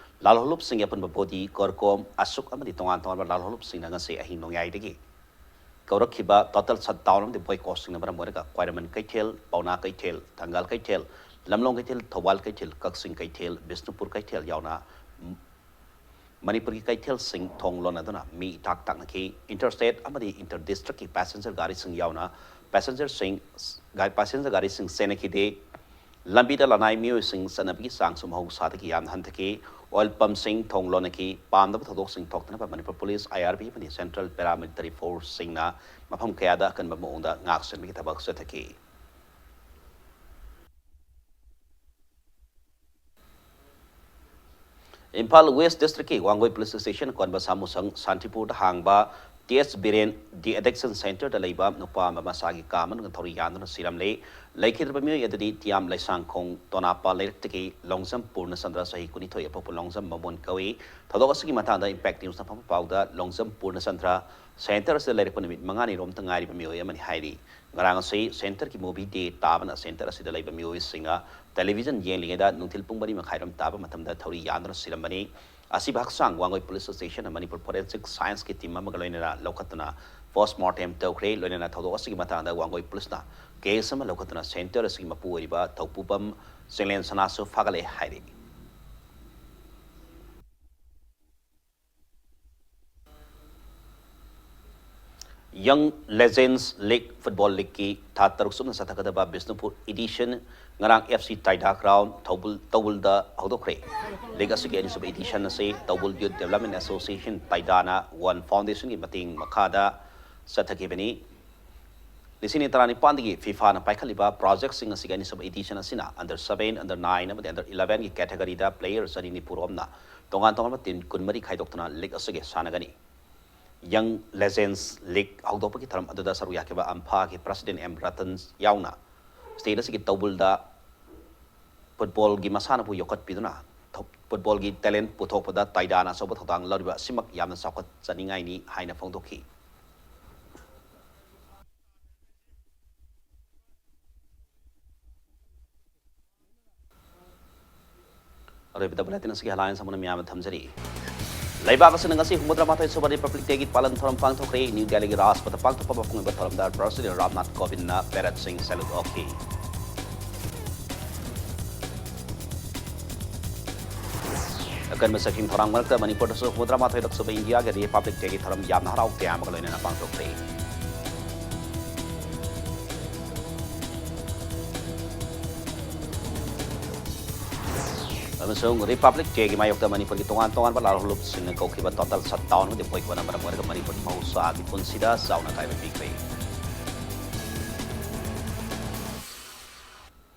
ꯂꯥꯜꯍꯧꯂꯨꯞꯁꯤꯡꯒꯤ ꯑꯄꯨꯟꯕ ꯕꯣꯗꯤ, ꯀꯣꯔꯀꯣꯝ, ꯑꯁꯨꯛ ꯑꯃꯗꯤ ꯇꯣꯉꯥꯟ ꯇꯣꯉꯥꯟꯕ ꯂꯥꯜꯍꯧꯂꯨꯞꯁꯤꯡꯅ ꯉꯁꯤ ꯑꯍꯤꯡ ꯅꯣꯡꯌꯥꯏꯗꯒꯤ ꯀꯧꯔꯛꯈꯤꯕ ꯇꯣꯇꯦꯜ ꯁꯠꯗꯥꯎꯟ ꯑꯃꯗꯤ ꯕꯣꯏꯀꯣꯠꯁꯤꯡꯅ ꯃꯔꯝ ꯑꯣꯏꯔꯒ ꯈ꯭ꯋꯥꯏꯔꯝꯕꯟ ꯀꯩꯊꯦꯜ, ꯄꯥꯎꯅꯥ ꯀꯩꯊꯦꯜ, ꯊꯪꯒꯥꯜ ꯀꯩꯊꯦꯜ, ꯂꯝꯂꯣꯡ ꯀꯩꯊꯦꯜ, ꯊꯧꯕꯥꯜ ꯀꯩꯊꯦꯜ, ꯀꯛꯆꯤꯡ ꯀꯩꯊꯦꯜ, ꯕꯤꯁꯅꯨꯄꯨꯔ ꯀꯩꯊꯦꯜ ꯌꯥꯎꯅ ꯃꯅꯤꯄꯨꯔꯒꯤ ꯀꯩꯊꯦꯜꯁꯤꯡ ꯊꯣꯡ ꯂꯣꯟꯅꯗꯨꯅ ꯃꯤ ꯏꯇꯥꯛ ꯇꯥꯛꯅꯈꯤ꯫ ꯏꯟꯇꯔꯁ꯭ꯇꯦꯠ ꯑꯃꯗꯤ ꯏꯟꯇꯔ ꯗꯤꯁꯇ꯭ꯔꯤꯛꯀꯤ ꯄꯦꯁꯦꯟꯖꯔ ꯒꯥꯔꯤꯁꯤꯡ ꯌꯥꯎꯅ ꯄꯦꯁꯦꯟꯖꯔꯁꯤꯡ, ꯒꯥ-, ꯄꯦꯁꯦꯟꯖꯔ ꯒꯥꯔꯤꯁꯤꯡ ꯆꯦꯟꯅꯈꯤꯗꯦ꯫ ꯂꯝꯕꯤꯗ ꯂꯅꯥꯏ ꯃꯤꯑꯣꯏꯁꯤꯡ ꯆꯠꯅꯕꯒꯤ ꯆꯥꯡꯁꯨ ꯃꯍꯧꯁꯥꯗꯒꯤ ꯌꯥꯝꯅ ꯍꯟꯊꯈꯤ꯫ ꯑꯣꯏꯜ ꯄꯝꯁꯤꯡ ꯊꯣꯡ ꯂꯣꯟꯅꯈꯤ꯫ ꯄꯥꯝꯗꯕ ꯊꯧꯗꯣꯛꯁꯤꯡ ꯊꯣꯛꯇꯅꯕ ꯃꯅꯤꯄꯨꯔ ꯄꯨꯂꯤꯁ, ꯑꯥꯏ ꯑꯥꯔ ꯕꯤ ꯑꯃꯗꯤ ꯁꯦꯟꯇ꯭ꯔꯦꯜ ꯄꯦꯔꯥꯃꯤꯂꯤꯇꯔꯤ ꯐꯣꯔꯁꯁꯤꯡꯅ ꯃꯐꯝ ꯀꯌꯥꯗ ꯑꯀꯟꯕ ꯃꯑꯣꯡꯗ ꯉꯥꯛ ꯁꯦꯟꯕꯒꯤ ꯊꯕꯛ ꯆꯠꯊꯈꯤ꯫ ꯏꯝꯐꯥꯜ ꯋꯦꯁ ꯗꯤꯁꯇ꯭ꯔꯤꯛꯀꯤ ꯋꯥꯡꯒꯣꯏ ꯄꯨꯂꯤꯁ ꯁ꯭ꯇꯦꯁꯟ ꯀꯣꯟꯕ ꯁꯥꯃꯨꯁꯪ ꯁꯥꯟꯇꯤꯄꯨꯔꯗ ꯍꯥꯡꯕ ꯇꯤ ꯑꯦꯁ ꯕꯤꯔꯦꯟ ꯗꯤ ꯑꯦꯗꯤꯛꯁꯟ ꯁꯦꯟꯇꯔꯗ ꯂꯩꯕ ꯅꯨꯄꯥ ꯑꯃ ꯃꯁꯥꯒꯤ ꯀꯥ ꯃꯅꯨꯡꯗ ꯊꯧꯔꯤ ꯌꯥꯟꯗꯨꯅ ꯁꯤꯔꯝꯂꯦ꯫ ꯂꯩꯈꯤꯗ꯭ꯔꯕ ꯃꯤꯑꯣꯏ ꯑꯗꯨꯗꯤ ꯇꯤꯌꯥꯝ ꯂꯩꯁꯥꯡꯈꯣꯡ ꯇꯣꯅꯥꯄꯥ ꯂꯩꯔꯛꯇꯒꯤ ꯂꯣꯡꯖꯝ ꯄꯨꯔꯅꯆꯟꯗ꯭ꯔ, ꯆꯍꯤ ꯀꯨꯟꯅꯤꯊꯣꯏ, ꯑꯄꯣꯛꯄ ꯂꯣꯡꯖꯝ ꯃꯃꯣꯟ ꯀꯧꯏ꯫ ꯊꯧꯗꯣꯛ ꯑꯁꯤꯒꯤ ꯃꯇꯥꯡꯗ ꯏꯝꯄꯦꯛ ꯅ꯭ꯌꯨꯁꯅ ꯐꯪꯕ ꯄꯥꯎꯗ, ꯂꯣꯡꯖꯝ ꯄꯨꯔꯅꯆꯟꯗ꯭ꯔ ꯁꯦꯟꯇꯔ ꯑꯁꯤꯗ ꯂꯩꯔꯛꯄ ꯅꯨꯃꯤꯠ ꯃꯉꯥꯅꯤꯔꯣꯝꯇ ꯉꯥꯏꯔꯤꯕ ꯃꯤꯑꯣꯏ ꯑꯃꯅꯤ ꯍꯥꯏꯔꯤ꯫ ꯉꯔꯥꯡ ꯑꯁꯤ ꯁꯦꯟꯇꯔꯒꯤ ꯃꯨꯚꯤ ꯗꯦ ꯇꯥꯕꯅ ꯁꯦꯟꯇꯔ ꯑꯁꯤꯗ ꯂꯩꯕ ꯃꯤꯑꯣꯏꯁꯤꯡꯅ ꯇꯦꯂꯤꯚꯤꯖꯟ ꯌꯦꯡꯂꯤꯉꯩꯗ ꯅꯨꯡꯊꯤꯜ ꯄꯨꯡ ꯃꯔꯤ ꯃꯈꯥꯏꯔꯣꯝ ꯇꯥꯕ ꯃꯇꯝꯗ ꯊꯧꯔꯤ ꯌꯥꯟꯗꯨꯅ ꯁꯤꯔꯝꯕꯅꯤ꯫ ꯑꯁꯤꯕ ꯍꯛꯆꯥꯡ ꯋꯥꯡꯒꯣꯏ ꯄꯨꯂꯤꯁ ꯁ꯭ꯇꯦꯁꯟꯅ ꯃꯅꯤꯄꯨꯔ ꯐꯣꯔꯦꯟꯁꯤꯛ ꯁꯥꯏꯟꯁꯀꯤ ꯇꯤꯝ ꯑꯃꯒ ꯂꯣꯏꯅꯅ ꯂꯧꯈꯠꯇꯨꯅ ꯄꯣꯁꯃꯣꯔꯇꯦꯝ ꯇꯧꯈ꯭ꯔꯦ꯫ ꯂꯣꯏꯅꯅ ꯊꯧꯗꯣꯛ ꯑꯁꯤꯒꯤ ꯃꯇꯥꯡꯗ ꯋꯥꯡꯒꯣꯏ ꯄꯨꯂꯤꯁꯅ ꯀꯦꯁ ꯑꯃ ꯂꯧꯈꯠꯇꯨꯅ ꯁꯦꯟꯇꯔ ꯑꯁꯤꯒꯤ ꯃꯄꯨ ꯑꯣꯏꯔꯤꯕ ꯊꯧꯄꯨꯕꯝ ꯆꯤꯡꯂꯦꯟ ꯁꯅꯥꯁꯨ ꯐꯥꯒꯠꯂꯦ ꯍꯥꯏꯔꯤ꯫ Young Legends League Football Leagueꯀꯤ ꯊꯥ ꯇꯔꯨꯛ ꯆꯨꯞꯅ ꯆꯠꯊꯒꯗꯕ ꯕꯤꯁꯅꯨꯄꯨꯔ edition ꯉꯔꯥꯡ F C Taida Ground ꯊꯧꯕꯨꯜ, ꯇꯧꯕꯨꯜꯗ ꯍꯧꯗꯣꯛꯈ꯭ꯔꯦ꯫ League ꯑꯁꯤꯒꯤ ꯑꯅꯤꯁꯨꯕ edition ꯑꯁꯤ ꯇꯧꯕꯨꯜ Youth Development Association, ꯇꯥꯏꯗꯥꯅ One Foundationꯒꯤ ꯃꯇꯦꯡ ꯃꯈꯥꯗ ꯆꯠꯊꯈꯤꯕꯅꯤ꯫ ꯂꯤꯁꯤꯡ ꯑꯅꯤ ꯇꯔꯥꯅꯤꯄꯥꯟꯗꯒꯤ FIFAꯅ ꯄꯥꯏꯈꯠꯂꯤꯕ projectꯁꯤꯡ ꯑꯁꯤꯒꯤ ꯑꯅꯤꯁꯨꯕ edition ꯑꯁꯤꯅ under seven, under nine ꯑꯃꯗꯤ under elevenꯒꯤ categoryꯗ player ꯆꯅꯤ ꯅꯤꯐꯨ ꯔꯣꯝꯅ ꯇꯣꯉꯥꯟ ꯇꯣꯉꯥꯟꯕ team ꯀꯨꯟꯃꯔꯤ ꯈꯥꯏꯗꯣꯛꯇꯨꯅ league ꯑꯁꯤꯒꯤ ꯁꯥꯟꯅꯒꯅꯤ꯫ Young Legends League ꯍꯧꯗꯣꯛꯄꯒꯤ ꯊꯧꯔꯝ ꯑꯗꯨꯗ ꯁꯔꯨꯛ ꯌꯥꯈꯤꯕ ꯑꯝꯐꯥꯒꯤ president M ꯔꯇꯟ ꯌꯥꯎꯅ state ꯑꯁꯤꯒꯤ ꯇꯧꯕꯨꯜꯗ footballꯒꯤ ꯃꯁꯥꯟꯅꯕꯨ ꯌꯣꯛꯈꯠꯄꯤꯗꯨꯅ ꯊꯧ-, footballꯒꯤ talent ꯄꯨꯊꯣꯛꯄꯗ ꯇꯥꯏꯗꯥꯅ ꯑꯆꯧꯕ ꯊꯧꯗꯥꯡ ꯂꯧꯔꯤꯕ ꯑꯁꯤꯃꯛ ꯌꯥꯝꯅ ꯆꯥꯎꯈꯠꯆꯅꯤꯡꯉꯥꯏꯅꯤ ꯍꯥꯏꯅ ꯐꯣꯡꯗꯣꯛꯈꯤ꯫ ꯑꯔꯣꯏꯕꯗ bulletin ꯑꯁꯤꯒꯤ headlines ꯑꯃꯅ ꯃꯤꯌꯥꯝꯗ ꯊꯝꯖꯔꯤ꯫ ꯂꯩꯕꯥꯛ ꯑꯁꯤꯅ ꯉꯁꯤ ꯍꯨꯝꯐꯨꯇꯔꯥ ꯃꯥꯊꯣꯏ ꯁꯨꯕ Republic Dayꯒꯤ ꯄꯥꯂꯟ ꯊꯧꯔꯝ ꯄꯥꯡꯊꯣꯛꯈ꯭ꯔꯦ꯫ ꯅ꯭ꯌꯨ ꯗꯦꯜꯂꯤꯒꯤ ꯔꯥꯖꯄꯊꯇ ꯄꯥꯡꯊꯣꯛꯄ ꯃꯄꯨꯡ ꯑꯣꯏꯕ ꯊꯧꯔꯝꯗ President ꯔꯥꯝꯅꯥꯊ ꯀꯣꯕꯤꯟꯗꯅ parade ꯁꯤꯡ salute ꯑꯣꯛꯈꯤ꯫ ꯑꯀꯟꯕ ꯆꯥꯛꯈꯤꯡ ꯊꯧꯔꯥꯡ ꯃꯔꯛꯇ ꯃꯅꯤꯄꯨꯔꯗꯁꯨ ꯍꯨꯝꯐꯨꯇꯔꯥ ꯃꯥꯊꯣꯏꯔꯛ ꯁꯨꯕ ꯏꯟꯗꯤꯌꯥꯒꯤ Republic Dayꯒꯤ ꯊꯧꯔꯝ ꯌꯥꯝꯅ ꯍꯔꯥꯎ ꯇꯌꯥꯝꯕꯒ ꯂꯣꯏꯅꯅ ꯄꯥꯡꯊꯣꯛꯈ꯭ꯔꯦ꯫ ꯑꯃꯁꯨꯡ Republic Dayꯒꯤ ꯃꯥꯌꯣꯛꯇ ꯃꯅꯤꯄꯨꯔꯒꯤ ꯇꯣꯉꯥꯟ ꯇꯣꯉꯥꯟꯕ ꯂꯥꯜꯍꯧꯂꯨꯞꯁꯤꯡꯅ ꯀꯧꯈꯤꯕ total shutdown ꯑꯃꯗꯤ ꯕꯣꯏꯀꯣꯠꯅ ꯃꯔꯝ ꯑꯣꯏꯔꯒ ꯃꯅꯤꯄꯨꯔꯒꯤ ꯃꯍꯧꯁꯥꯒꯤ ꯄꯨꯟꯁꯤꯗ ꯆꯥꯎꯅ ꯑꯀꯥꯏꯕ ꯄꯤꯈ꯭ꯔꯦ꯫